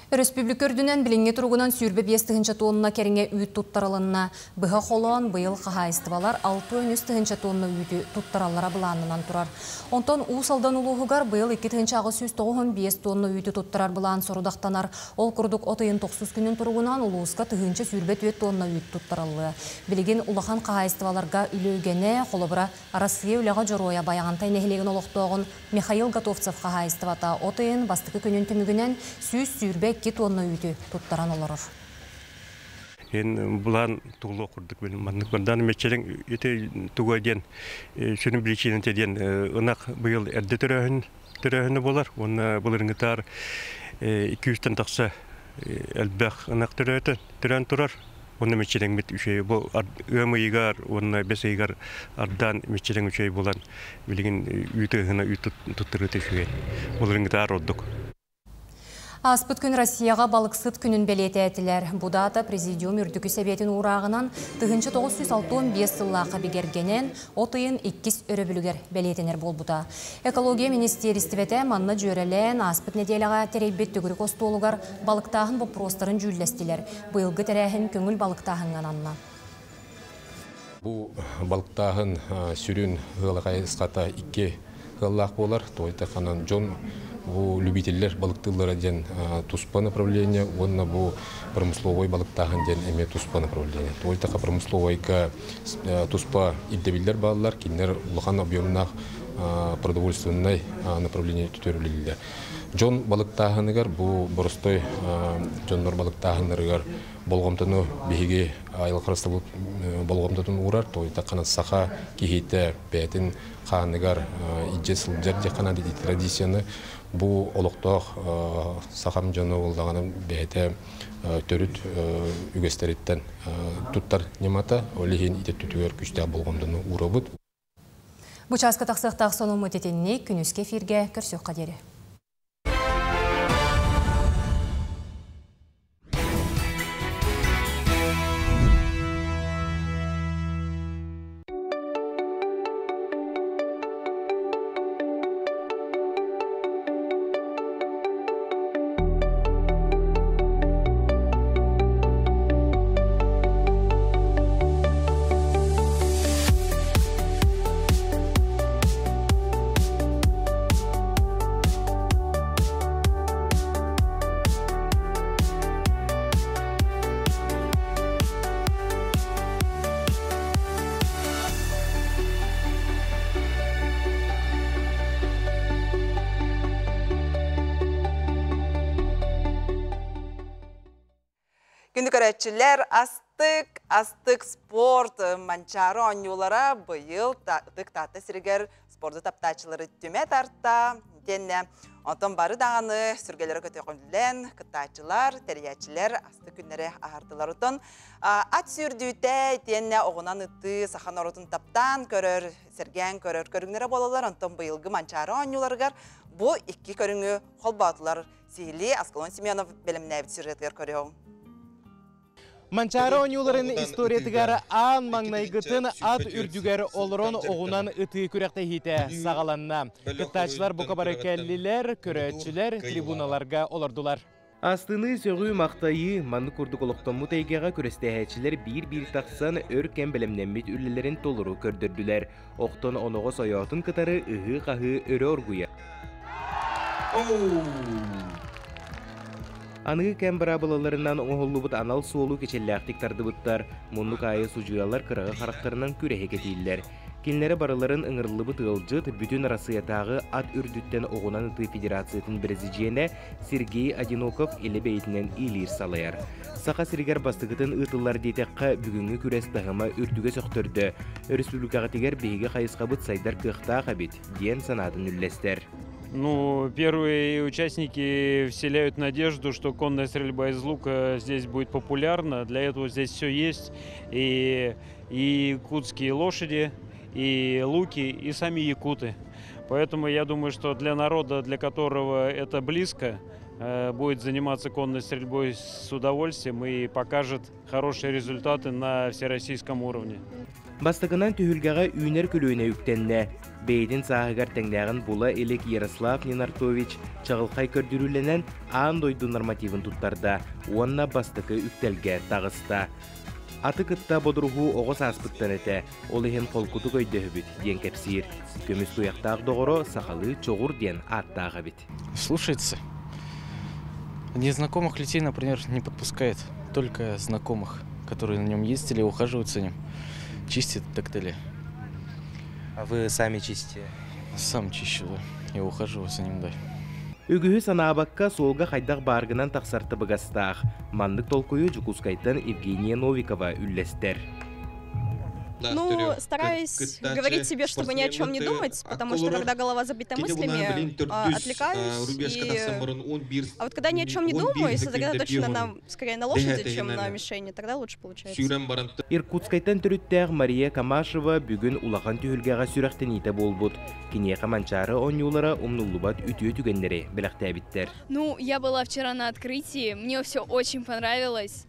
Өрөспүүбүлүкэ үрдүнэн билиҥҥи туругунан 25 тыһыынча тонна кэриҥэ үүт туттарылынна. Быһа холоон быйыл хаһаайыстыбалар 63 тыһыынча тонна үүтү туттараллара былааннанан турар. Онтон Уус Алдан улууһугар быйыл 2895 тонна үүтү туттарар былаан сорудахтанар. Ол курдук от ыйын 9 күнүн туругунан улууска 1024 тонна үүт туттарыллыа. Билигин улахан хаһаайыстыбаларга үлэ үгэнэ, холобура Россия үлэҕэ дьоруойа Байаҕантай нэһилиэгин олохтооҕун Михаил Готовцев хаһаайыстыбата от ыйын бастакы күнүн түмүгүнэн 122 тонна үүтү туттаран олорор. Эн булан туглу курдук мен маннык бандан мечелең ите туга диэн сүрүн причина диэн ынах быйыл эрдэ төрөһүн төрөһүнү болар. Онна былырыңытар 200-тен тахса элбэх ынах төрөтө төрөн турар. Онна мечелең бит үчөй бу ыам ыйыгар, онна бес ыйыгар ардан мечелең үчөй булан билигин үүтү ыһына үүт туттырыты үчөй. Былырыңытар ордук. Ааспыт күн Россияҕа балыксыт күнүн бэлиэтээтилэр. Бу даата Президиум үрдүкү сэбиэтин уурааҕынан 1965 сыллаахха бигэргэнэн, от ыйын иккис өрөбүлүгэр бэлиэтэнэр буолбута. Экология министиэристибэтэ манна дьүөрэлээн ааспыт нэдиэлэҕэ тэрийбит төгүрүк остуолугар балыктааһын боппуруостарын дьүүллэстилэр. Быйылгы тэрээһин көҥүл балыктааһыҥҥа ананна. Бу балыктааһын сүрүн ыалаҕай ысхата икки кыаллаах буолар. Тоҕо диэтэххэ, дьон бу любителлэр балыктыыллара диэн туспа направление уонна бу промысловой балыктааһын диэн эмиэ туспа направление. Тоҕо диэтэххэ, промысловойга туспа ирдэбиллэр бааллар, кинилэр улахан объемнаах продовольственнай направление түтөрүлүллэр. Дьон балыктааһыныгар бу боростой дьоннор балыктааһыннарыгар болҕомтону биһиги айылҕа харыстабыл болҕомтотун уурар, тоҕо диэтэххэ, саха киһитэ бэйэтин хааныгар илдьэ сылдьар диэххэ традицияны бу олохтоох сахам дьоно буоллаҕына бэйэтэ төрүт үгэстэриттэн туттар ньымата, ол иһин итеттүтүгэр күүстээх болҕомтону уурабыт. Бу чааска тахсыахтаах сонуммут итинник күнүскэ эфиргэ көрсүөххэ диэри. Күндү көрөөччүлэр, астык, астык спорт Манчаары оонньуулара быйыл ытык Таатта сиригэр спорду таптааччылары түмэ тарта. Итиэннэ онтон бары даҕаны сүргэлэрэ көтөҕүллэн, кыттааччылар, тэрийээччилэр астык күннэри аһардылар. Оттон ат сүүрдүүтэ итиэннэ оҕунан ытыы саха норуотун таптаан көрөр, сэргээн көрөр көрүҥнэрэ буолаллар. Онтон быйылгы Манчаары оонньууларыгар бу икки көрүҥү холбоотулар. Сиһилии Аскалон Семенов бэлэмнээбит сюжетыгар көрүөҕүҥ. Манчаары оонньууларын историятыгар аан маҥнайгытын ат үрдүгэр олорон оҕунан ытыы күрэхтэһиитэ саҕаланна. Кыттааччылар бука бары кэллилэр, көрөөччүлэр трибуналарга олордулар. Астыныы, сөҕүү, махтайыы, маннык курдук олохтоммут эйгэҕэ күрэстэһээччилэр биир-биир тахсан өр кэм бэлэмнэммит үлэлэрин толору көрдөрдүлэр. Охтон оноҕос ойоотун кытары ыһыы-хаһыы өрө оргуйар. Аныгы кэм быраабылаларынан оҥоһуллубут анал суолу кичэллээхтик тардыбыттар, муннук аайы судьуйалар кыраҕы харахтарынан күрэһи кэтииллэр. Кинилэри барыларын ыҥырыллыбыт ыалдьыт Бүтүн Арассыыйатааҕы ат үрдүттэн оҕунан ытыы федерациятын бэрэсидьиэнэ Сергей Одиноков илэ бэйэтинэн иилиир салайар. Саха сиригэр бастакытын ыытыллар диэтэххэ, бүгүҥҥү күрэс таһыма үрдүгэ сөхтөрдө. Өрөспүүбүлүкэҕитигэр биһиги хайысхабыт сайдар кыахтаах эбит, диэн санаатын үллэстэр. Ну, первые участники вселяют надежду, что конная стрельба из лука здесь будет популярна. Для этого здесь все есть. И, и якутские лошади, и луки, и сами якуты. Поэтому я думаю, что для народа, для которого это близко, будет заниматься конной стрельбой с удовольствием и покажет хорошие результаты на всероссийском уровне. Бастакынан түһүлгэҕэ үүнэр көлүөнэ үктэннэ. Бэйэтин сааһыгар тэҥнээҕин була илик Ярослав Нинартович чаҕылхай көрдөрүүлэнэн аан дойду нормативын туттарда уонна бастакы үктэлгэ таҕыста. Аты кытта бодоруһуу оҕо сааспыттан этэ, ол иһин холкутук өйдөһөбүт диэн кэпсиир. Көмүс туйахтаах доҕоро сахалыы Чоҕур диэн ааттаах эбит. Слушается. Незнакомых людей, например, не подпускает. Только знакомых, которые на нем ездили, ухаживают за ним, чистят и так далее. А вы сами чистите? Сам чищу, да. Я ухаживаю за ним, да. Үгүһү санаабакка суолга хайдах бааргынан тахсар табыгастаах. Маннык толкуйу Дьокуускайтан Евгения Новикова үллэстэр. Ну, стараюсь говорить себе, чтобы ни о чем не думать, потому что когда голова забита мыслями, отвлекаюсь. И... А вот когда ни о чем не думаю, сосредоточена на, скорее на лошади, чем на мишени, тогда лучше получается. Иркутскайтан төрүттээх Мария Камашева бүгүн улахан түһүлгэҕэ сүрэхтэниитэ буолбут. Киниэхэ Манчаары оонньуулара умнуллубат үтүө түгэннэри бэлэхтээбиттэр. Ну, я была вчера на открытии, мне все очень понравилось.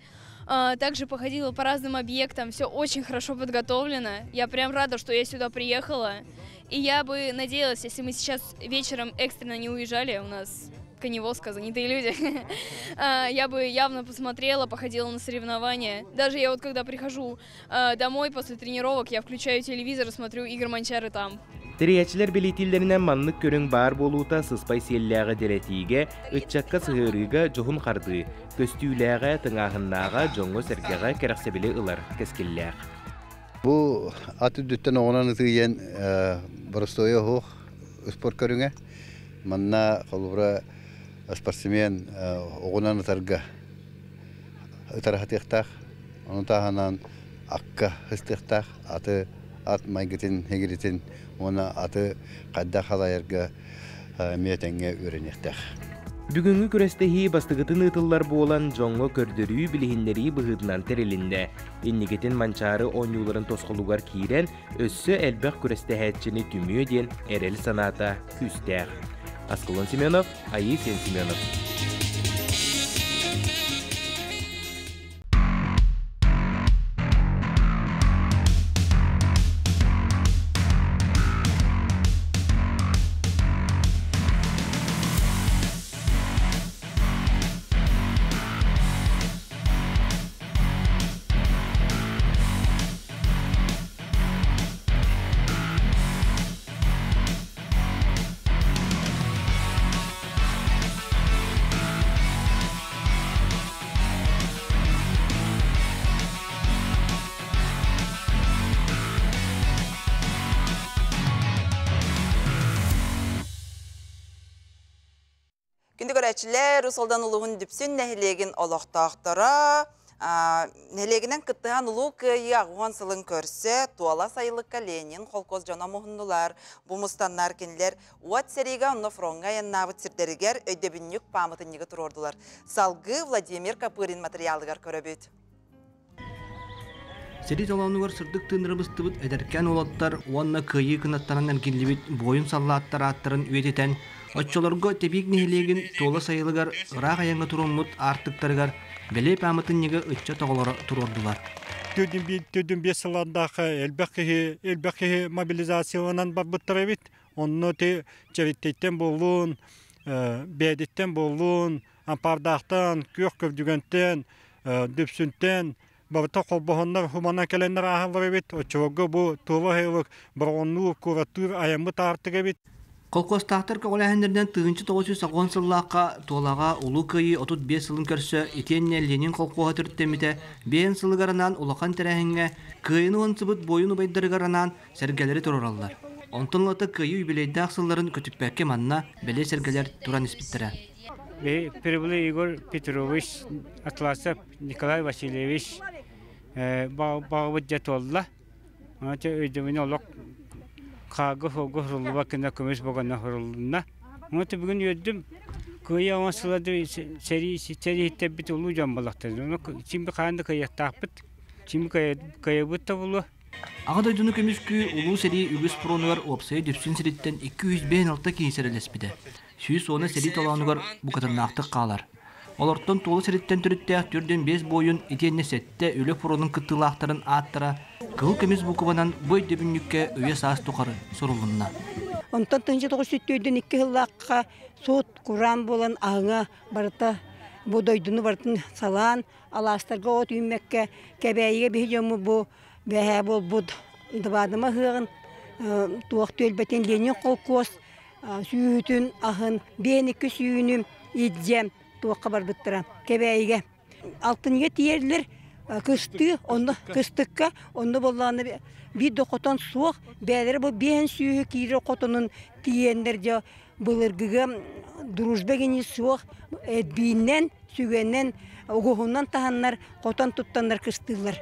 Также походила по разным объектам, все очень хорошо подготовлено. Я прям рада, что я сюда приехала. И я бы надеялась, если мы сейчас вечером экстренно не уезжали, у нас Коневозка, занятые люди. Я бы явно посмотрела, походила на соревнования. Даже я вот когда прихожу домой после тренировок, я включаю телевизор и смотрю Игорь Манчары там. Тэрийээччилэр бэлиэтииллэринэн маннык көрүҥ баар буолуута сыспай сиэллээҕи дэлэтиигэ, ыччакка сыһыарыыга дьоһун хардыы, көстүүлээҕэ, тыҥааһыннааҕа дьоҥҥо-сэргэҕэ кэрэхсэбили ылар кэскиллээх. Бу ат үрдүттэн оҕунан ытыйан боростуойа оһох спорт көрүҥэ. Манна холобура спортсмен оҕунан ытарга ытарахатыахтаах, ону таһынан акка ыстыахтаах, аты ат майгытын һигиритин уонна аты хайдах халайарга эмиэ тэҥҥэ үөрэниэхтээх. Бүгүҥҥү күрэстэһии бастакытын ыытыллар буолан, дьоҥҥо көрдөрүү, билиһиннэрии быһыытынан тэрилиннэ. Инникитин Манчаары оонньууларын тосхолугар киирэн, өссө элбэх күрэстэһээччини түмүө диэн эрэл санаата күүстээх. Аскалон Семенов, Айыы Сен Семенов. Күндү көрөөччүлэр, Усалдан улууһун Дүпсүн нэһилиэгин олохтоохторо нэһилиэгинэн кыттыһан Улуу Кыайыы аҕыс сылын көрсө Туола сайылыкка Ленин холкуос дьоно муһуннулар. Бу мустаннар кинилэр уот сэриигэ онно фроҥҥа айаннаабыт сирдэригэр өйдөбүнньүк пааматынньыгы туруордулар. Салгыы Владимир Копырин материалыгар көрөбүт. Сэрии толоонугар сырдык тыыннара быстыбыт эдэркээн уолаттар уонна кыайыы кынаттанан эргиллибит буойун саллааттар ааттарын үйэтитэн, оччолорго Тэбиик нэһилиэгин Туола сайылыгар ыраах айаҥҥа туруммут аартыктарыгар бэлиэ пааматынньыгы ыччат оҕолоро туруордулар. Төрдүн биэс сыллардаах элбэх киһи элбэх киһи мобилизацияланан барбыттар эбит. Онно ти Чэриктэйтэн буоллун, Бээдиттэн буоллун, Ампаардаахтан, Күөх Көрдүгэнтэн, Дүпсүнтэн барыта холбоһоннор хумана кэлэннэр ааһаллар эбит. Оччолорго бу Туола сайылык Бороҕоннуур, куораттыыр айаммыт аартык эбит. Холкуостаахтар көҕүлээһиннэринэн 1990 сыллаахха Туолаҕа Улуу Кыайыы 35 сылын көрсө итиэннэ Ленин холкуоһа төрүттэммитэ биэһин сылыгар анаан улахан тэрээһиҥҥэ Кыайыыны уһансыбыт буойун убайдарыгар анаан сэргэлэри туруораллар. Онтон ылата Кыайыы юбилейдаах сылларын көтүппэккэ манна бэлиэ сэргэлэр туран испиттэрэ. Прибылый Егор Петрович, Атласов Николай Васильевич баҕабыт дьэ туолла. Өйдөбүнү олох хаарга суолга суруллубат гына көмүс богоно суруллунна. Ону бүгүн үөрдүм. Кыайа оҥон сылады сэрии сэрииһиттэрбит улуу дьон буолахтар. Ону син хаан да кыайыахтаахпыт. Син кыайабыт да буолуо. Аҕа дойдуну көмүскүү Улуу сэрии үгүс фронугар уопсайа Дүпсүн сириттэн 256 киһи сэрэлэспитэ. 110 сэрии толоонугар букатыннаахтык хаалар. Олортон Туола сириттэн төрүттээх 45 буойун итиэннэ сэттэ үлэ фронун кыттыылаахтарын ааттара кыһыл көмүс буукубанан бу өйдөбүнньүккэ үйэ-саас тухары сурулунна. Онтон 1992 сыллаахха суут кураан буолан аһыҥа барыта бу дойдуну барытын салаан алаастарга от үүммэккэ Кэбээйигэ биһи дьоммут бу бэһээ буолбут Дыбаадыма ыһыаҕын туох түөлбэтин Ленин холкуос сүүһүтүн аһын биэникки сүүнүм илдьэм туохха барбыттара Кэбээйигэ алтынньыга тиийэллэр кыстыы онно кыстыкка онно буоллаҕына биир да хотон суох бэйэлэрэ бу биэһин сүүһү киирэр хотонун тиийэннэр дьэ былыргыга дружба гини суох эдбииннэн сүгэнэн угуһунан таһаннар хотон туттаннар кыстыыллар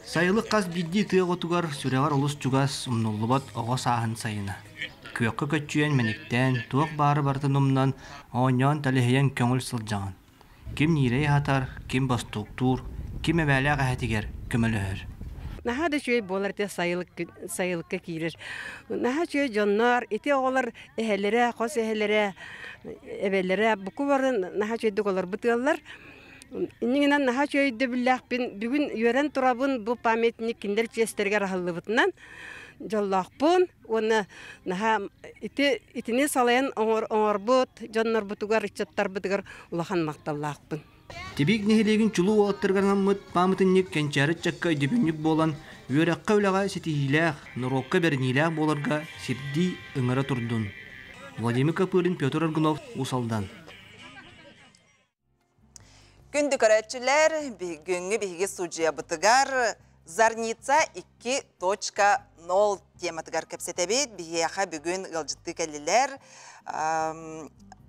Сайылык хас биирдии тыа оҕотугар сүрэҕэр олус чугас, умнуллубат оҕо сааһын сайына. Күөххэ көччүйэн мэниктээн, туох баары барытын умнан, оонньоон тэлэһийэн көҥүл сылдьаҕын. Ким ньиирэй аһатар, ким бостууктуур, ким эбээлээх эһэтигэр көмөлөһөр. Наһаа да үчүгэй буолар ити сайылык сайылыкка киирэр. Наһаа үчүгэй дьоннор, ити оҕолор эһэлэрэ, хос эһэлэрэ, эбэлэрэ буку бары наһаа үчүгэйдик олорбут ыаллар. Иннигинэн наһаа үчүгэй өйдөбүллээхпин. Бүгүн үөрэн турабын бу памятник кинилэр чиэстэригэр аһыллыбытынан дьоллоохпун уонна наһаа ити итини салайан оҥорбут дьоннорбутугар, ыччаттарбытыгар улахан махталлаахпын. Тибик нэһилиэгин чулуу уолаттарыгар анаммыт пааматынньык кэнчээри ыччакка өйдөбүнньүк буолан, үөрэххэ-үлэҕэ ситиһиилээх, норуокка бэриниилээх буоларга сирдии ыҥыра турдун. Владимир Копырин, Петр Аргунов, Уус Алдан. Күндү көрөөччүлэр, бүгүҥҥү биһиги судьуйабытыгар Зарница 2.0 тематыгар кэпсэтэбит. Биһиэхэ бүгүн ыалдьыттыы кэллилэр.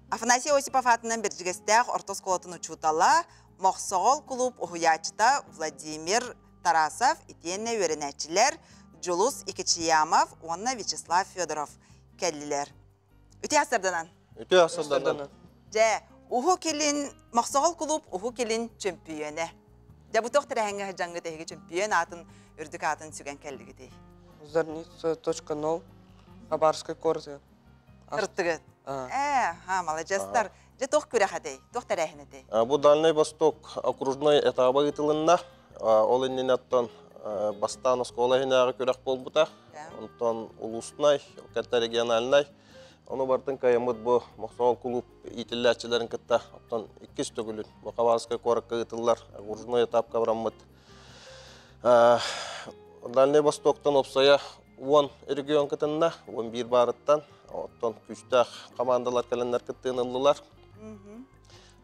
Афанасий Осипов аатынан Бэрдьигэстээх орто оскуолатын учуутала, Мохсоҕол кулууп уһуйааччыта Владимир Тарасов итиэннэ үөрэнээччилэр Дьулус Икичиямов уонна Вячеслав Федоров кэллилэр. Үтүө астарданан. Үтүө астарданан. Дьэ, Уһук Илин Мохсоҕол кулууп Уһук Илин чөмпүйүөнэ. Дьэ, бу туох тэрээһиҥҥэ сылдьаҥҥыт эһиги чөмпүйүөн аатын, үрдүк аатын сүгэн кэллигитий? Зарница точка нол, Хабаровскай город. Ырыттыгыт? Ээ, ха, маладьыастар. Дьэ, туох күрэх этэй? Туох тэрээһин этэй? Бу Дальнай Восток окружной этаба ыытылынна. Ол иннинэ оттон бастаан оскуола иһинээҕи күрэх буолбута. Онтон улуснай, кэтэ региональнай. Ону бартын кыайаммыт бу Мохсоҕол кулууп иитиллээччилэрин кытта оттон иккис төгүлүн бу Хабаровскай куоракка ыытыллар окружной этапка бараммыт. Дальнай Востоктан опсайа 10 регион кытынна, 11 баарыттан. Оттон күүстээх командалар кэлэннэр кыттыын ыллылар.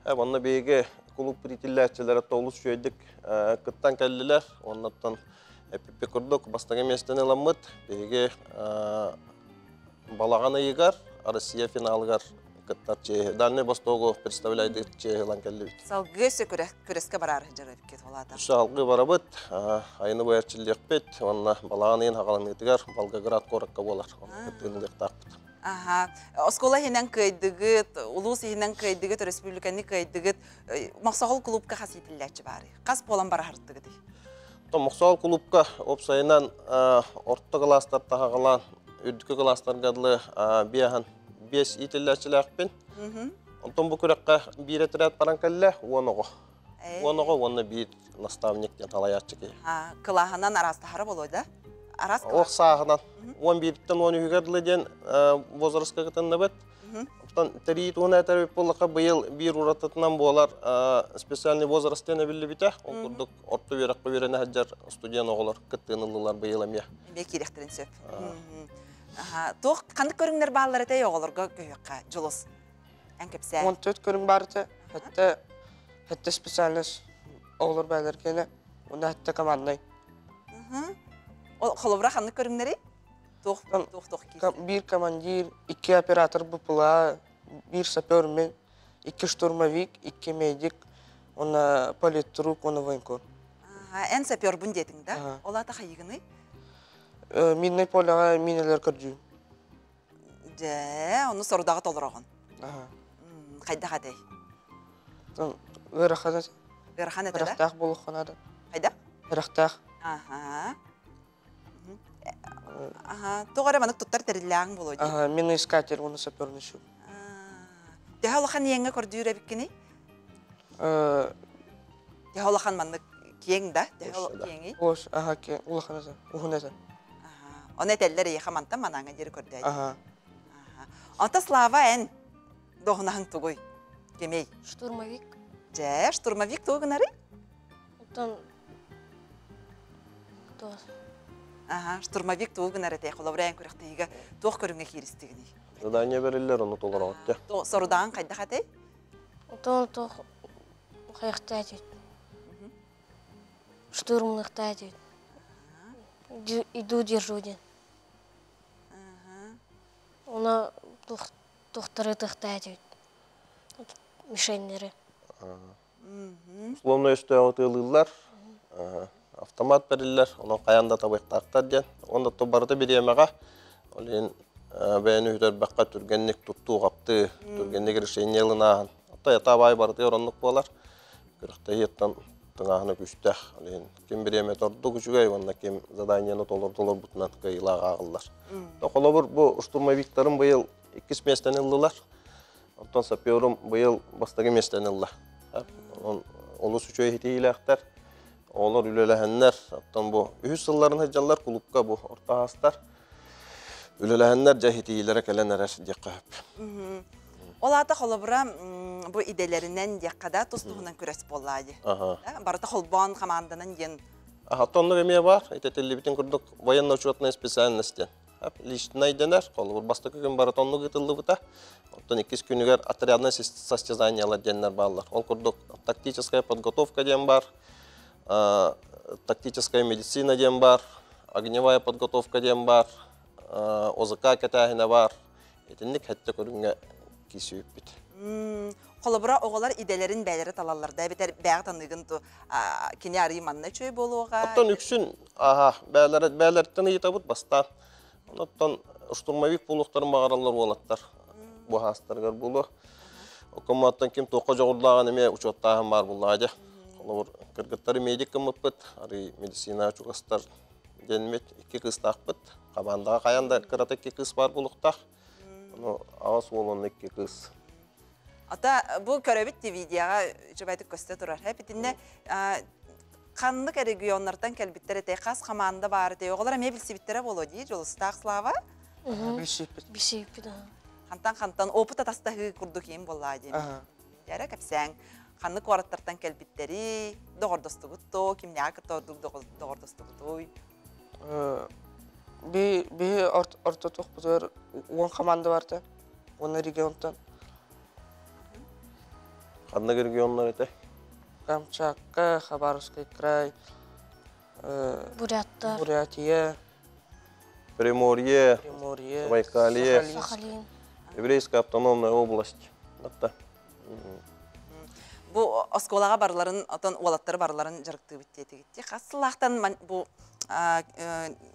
Онно биһиги кулууп иитиллээччилэрэ олус үчүгэйдик кыттан кэллилэр. Оннуттан эппиппит курдук бастакы миэстэни ыламмыт. Биһиги балаҕан ыйыгар Россия финалыгар кыттар чиэһи, Дальнай Востогу представляйдыыр чиэһи ылан кэллибит. Салгыы өссө күрэскэ бараар дьарык олата. Салгыы барабыт, айыны быйарчыллыахпыт, уонна балаҕан ыйын хаҕаланыытыгар Волгоград куоракка буолар. Кыттыынылыахтаахпыт. Аха. Оскуола иһинэн кыайдыгыт, улуус иһинэн кыайдыгыт, өрөспүүбүлүкэни кыайдыгыт. Мохсоҕол кулуупка хас иитиллээччи баарый? Хас буолан бараһартыгытый? Мохсоҕол кулуупка уопсайынан орто кылаастар таһаҕалаан үрдүкү кылаастарга дылы биэһэн биэс иитиллээччилээхпин. Онтон бу күрэххэ биир этэрээт баран кэллэ, 10 оҕо. 10 оҕо уонна биир наставник диэн салайааччы киһи. Кылааһынан араастаһара болуо да? Арас Ох сааһынан 11-тэн 13-гэр дылы диэн возрастка кытынныбыт. Оттон тэрии туһунан этэр буоллахха быйыл биир уратытынан буолар специальный возраст диэн эбиллибитэ. Ол курдук орто үөрэххэ үөрэнэ сылдьар студент оҕолор кыттыыны ыллылар быйыл эмиэ. Эмиэ киириэхтэрин сөп. Туох ханнык көрүҥнэр бааллар этэй оҕолорго көһүөххэ Дьулус? Эн кэпсээ. 14 көрүҥ баар этэ. Хэтте хэтте специальность оҕолор бээлэр киэнэ. Уонна хэтте команднай. Ол холобура ханнык көрүҥнэри? Туох туох туох киирсэр? Биир командир, икки оператор БПЛА, биир сапер мен, икки штурмовик, икки медик, уонна политрук, уонна военкор. Эн сапербун диэтиҥ да? Ол аата хайыгыный? Миннай поляҕа минэлэр көрдүүм. Дьэ, ону сорудаҕы толороҕун. Хайдах этэй? Ыарахан этэ. Ыарахан этэ да? Ырахтаах буолуохха наада. Хайдах? Ырахтаах. Аха. Аха. Тоҕо эрэ маннык туттар тэриллээҕиҥ буолуо дии. Аха, миноискатель уонна саперный щуп. Төһө улахан иэҥҥэ көрдүүр эбиккиний? Төһө улахан маннык киэҥ да? Төһө киэҥий? Ос, аха, киэҥ, улахан этэ, уһун этэ. Ону этэллэр эйиэхэ мантан манааҥҥа диэри көрдөөтүм. Аха. Онто Слава эн доһунаһыҥ тугуй? Кимий? Штурмовик. Дьэ, штурмовик тугу гынарый? Оттон Аха, штурмовик тугу гынар этэй? Холобура эн күрэхтэһиигэ туох көрүҥҥэ кииристигиний? Задание бериллэр, ону толороҕут дьэ. Сорудаҕын хайдах этэй? Оттон туох хайахтаа этит. Штурмлыхтаа этит. Иду держу диэн. Она туохтары тыхтаа этит. Мишеннери. Условно өстөөҕү тыалыыллар, автомат бэриллэр, онон хайаан да табыахтаахтар диэн. Уонна то барыта бириэмэҕэ, ол иһин бэйэни үтэрбэххэ түргэнник туттуу-хаптыы, түргэнник решение ылынааһын. Оттон этап барытыгар оннук буолар. Күрэхтэһииттэн тыҥааһына күүстээх. Ол иһин ким бириэмэтэ ордук үчүгэй уонна ким заданиены толор толорбутунан кыайыылаах ааҕыллар. Холобур, бу штурмовиктарым быйыл иккис миэстэни ыллылар. Оттон саперум быйыл бастакы миэстэни ылла. Онон Олус үчүгэй иһитиилээхтэр. Оҕолор үлэлэһэннэр, оттон бу үһүс сылларын сылдьаллар кулуупка бу орто аастар. Үлэлэһэннэр дьэ иһитиилэрэ кэлэн эрэр диэххэ сөп. Ол аата холобура бу идэлэринэн диэххэ да тус-туһунан күрэс буоллаа дии. Барыта холбоон хамаанданан диэн. Аха, оннук эмиэ баар. Итэтиллибитин курдук военно-учетная специальность диэн. Личнай дэнэр. Холобур, бастакы күн барыта оннук ыытыллыбыта. Оттон иккис күнүгэр отрядное состязаниелар диэннэр бааллар. Ол курдук тактическая подготовка диэн бар, тактическая медицина диэн бар, огневая подготовка диэн бар, ОЗК кэтээһинэ бар. Итинник хэттэ көрүҥҥэ киирсибиппит. Холобура, оҕолор идэлэрин бэйэлэрэ талаллар да, эбэтэр бэйэҕэ таныыгын ту кини арыый манна үчүгэй буолуоҕа. Оттон үксүн аха бэйэлэрэ бэйэлэриттэн ыйытабыт бастаан. Оттон штурмовик буолуохтарын баҕараллар уолаттар бу хаастарыгар буолуо. Оккоматтан ким туохха дьоҕурдааҕын эмиэ учуоттааһын баар буоллаҕа дьэ. Холобур, кыргыттары медик гыммыппыт, арый медицина чугастар диэммит икки кыыстаахпыт. Хамаандаҕа хайаан да кырата икки кыыс баар буолуохтаах. Ону аҕыс уол уонна икки кыыс. Ата бу көрөбүт ти видеоҕа үчүгэйдик көстө турар. Итиннэ ханнык регионнартан кэлбиттэр этэй, хас хамаанда баар этэй, оҕолор эмиэ билсибиттэрэ буолуо дии, Дьулустаах Слава? Билсибиппит. Билсибиппит. Хантан-хантан опыт атастаһыы курдук иин буоллаа диэн. Дьэрэ кэпсээҥ, ханнык куораттартан кэлбиттэри, доҕордостугут то, кимнээҕи кытта ордук доҕордостугутуй? Би биһи орто туохпутугар уон команда барда. Уонна регионтан. Ханнык регионнар этэй? Камчатка, Хабаровский край, Буряттар. Бурятия. Приморье, Приморье, Байкалье, Сахалин. Еврейская автономная область. Атта. Бу оскуолаҕа барыларын, отон уолаттары барыларын дьарыктыыбыт диэтигит. Хас сыллаахтан бу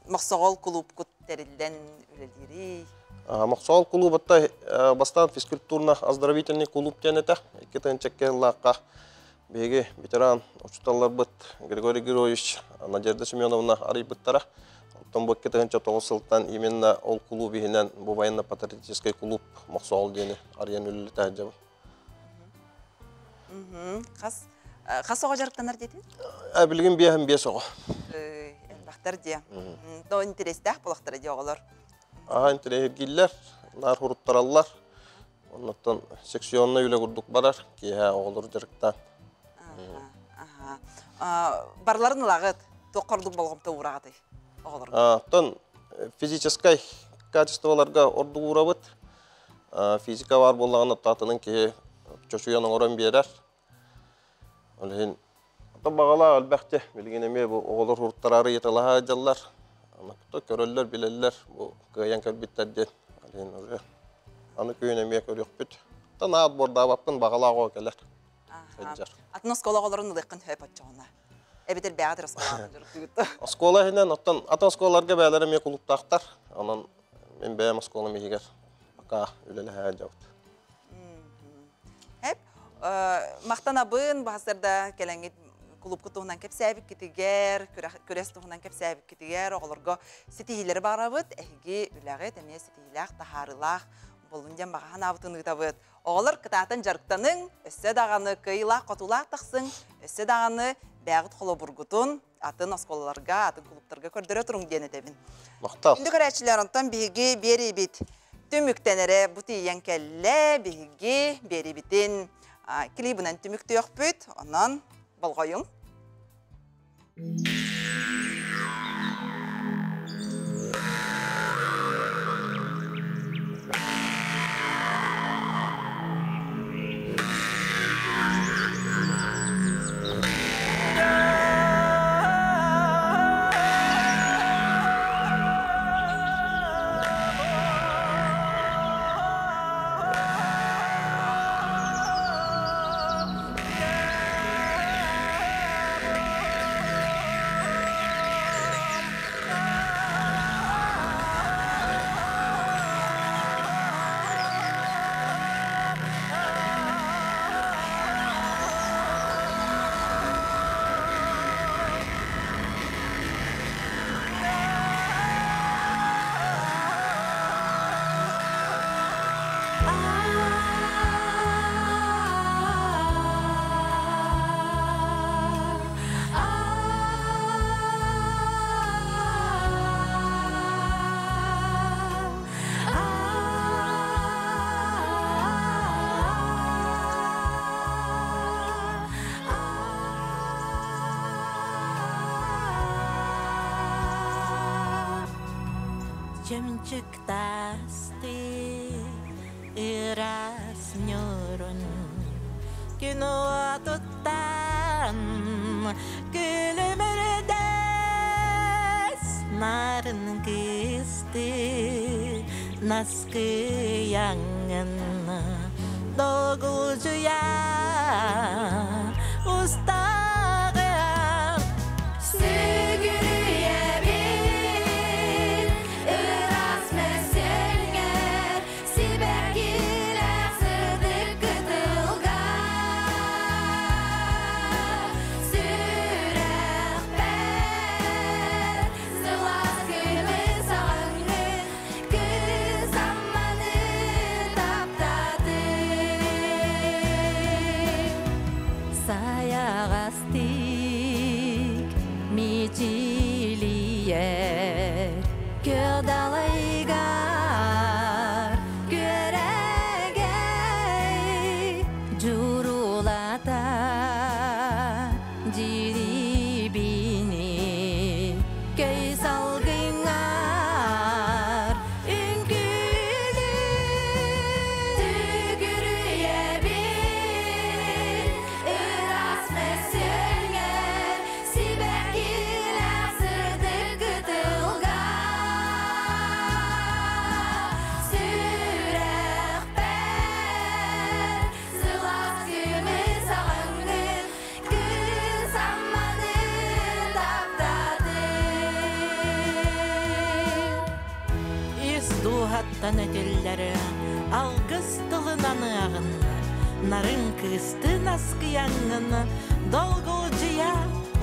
Мохсоҕол кулуупкут тэриллэн үлэлиирий? Мохсоҕол кулуубатта бастаан физкультурно-оздоровительный кулууп диэн этэ. Икки тыһыынча сыллаахха биһиги ветеран учууталларбыт Григорий Григорьевич, Надежда Семеновна арыйбыттара. Оттон бу 2009 сылтан именно ол кулууп иһинэн бу военно-патриотическай кулууп Мохсоҕол диэни арыйан үлэлэтэ сылдьабын. Хас хас оҕо дьарыктанар диэтин? Билигин биэһин биэс оҕо. Элбэхтэр диэ. То интэриэстээх буолахтара дии оҕолор. Аха интэриэһиргииллэр, наар хуруттараллар. Оннуттан секционнай үлэ курдук барар, киэһэ оҕолору дьарыктаан. Барларын ылаҕыт, туох ордук болҕомто уураҕытый оҕолорго? Оттон физическай качестволарга ордук уурабыт. Физика баар буоллаҕына, таатынын киһи чочуйан оҥорон биэрэр. Ол иһин баҕалаах элбэхте. Билигин эмиэ бу оҕолор уруттараары ыйыталаһа сылдьаллар. Аны көрөллөр, билэллэр, бу кыайан кэлбиттэр диэн. Ол иһин уже аны күһүн эмиэ көрүөхпүт. Та наат буордаабаппын баҕалаах оҕо кэлэр. Сылдьар. Атын оскуола оҕолорун ылыаххын сөп оччоҕуна. Эбэтэр бэйэҕит оскуолаҕа дьарыктыгыт. Оскуола иһинэн, оттон атын оскуолаларга бэйэлэрэ эмиэ кулууптаахтар. Онон мин бэйэм оскуолам иһигэр пока үлэлэһэ сылдьабыт. Эп, махтанабын баһасарда кэлэҥҥит кулуупка туһунан кэпсээбиккитигэр, күрэс туһунан кэпсээбиккитигэр оҕолорго ситиһиилэри баҕарабыт. Эһиги үлэҕит эмиэ ситиһиилээх, таһаарыылаах буоллун диэн баҕа санаабытын ыытабыт. Оҕолор кытаатан дьарыктаныҥ, өссө даҕаны кыайыылаах-хотуулаах тахсыҥ, өссө даҕаны бэйэҕит холобургутун атын оскуолаларга, атын кулууптарга көрдөрө туруҥ диэн этэбин. Махтал. Күндү көрөөччүлэр, онтон биһиги биэриибит түмүктэнэрэ бу тиийэн кэллэ. Биһиги биэриибитин клибынан түмүктүөхпүт. Онон болҕойуҥ. Чөмчүк тасты ыраас ньурун күн уотуттан күлүмүрдэс нарын кысты наскыяҥын долгулдьуйа устаҕыам Сүгүрүйэбин ыраас мөссүөҥҥэр, сибэккилээх сырдык кытылга. Сүрэхпэр сылаас көмүс аҕаҥҥын, кыыс Амманы таптаатым. Сайаҕастык мичилийэр көр далайгар күөрэгэй дьурулата дьирибини көй салгыҥҥар үҥкүүлүү Сүгүрүйэбин ыраас мөссүөҥҥэр, сибэккилээх сырдык кытылга. Сүрэхпэр сылаас көмүс аҕаҥҥын, кыыс Амманы таптаатым. Ис дууһаттан этиллэр алгыс тылын аныаҕын, нарын кыыстыын аскыйаҥҥын долгулдьуйа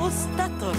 уста тур.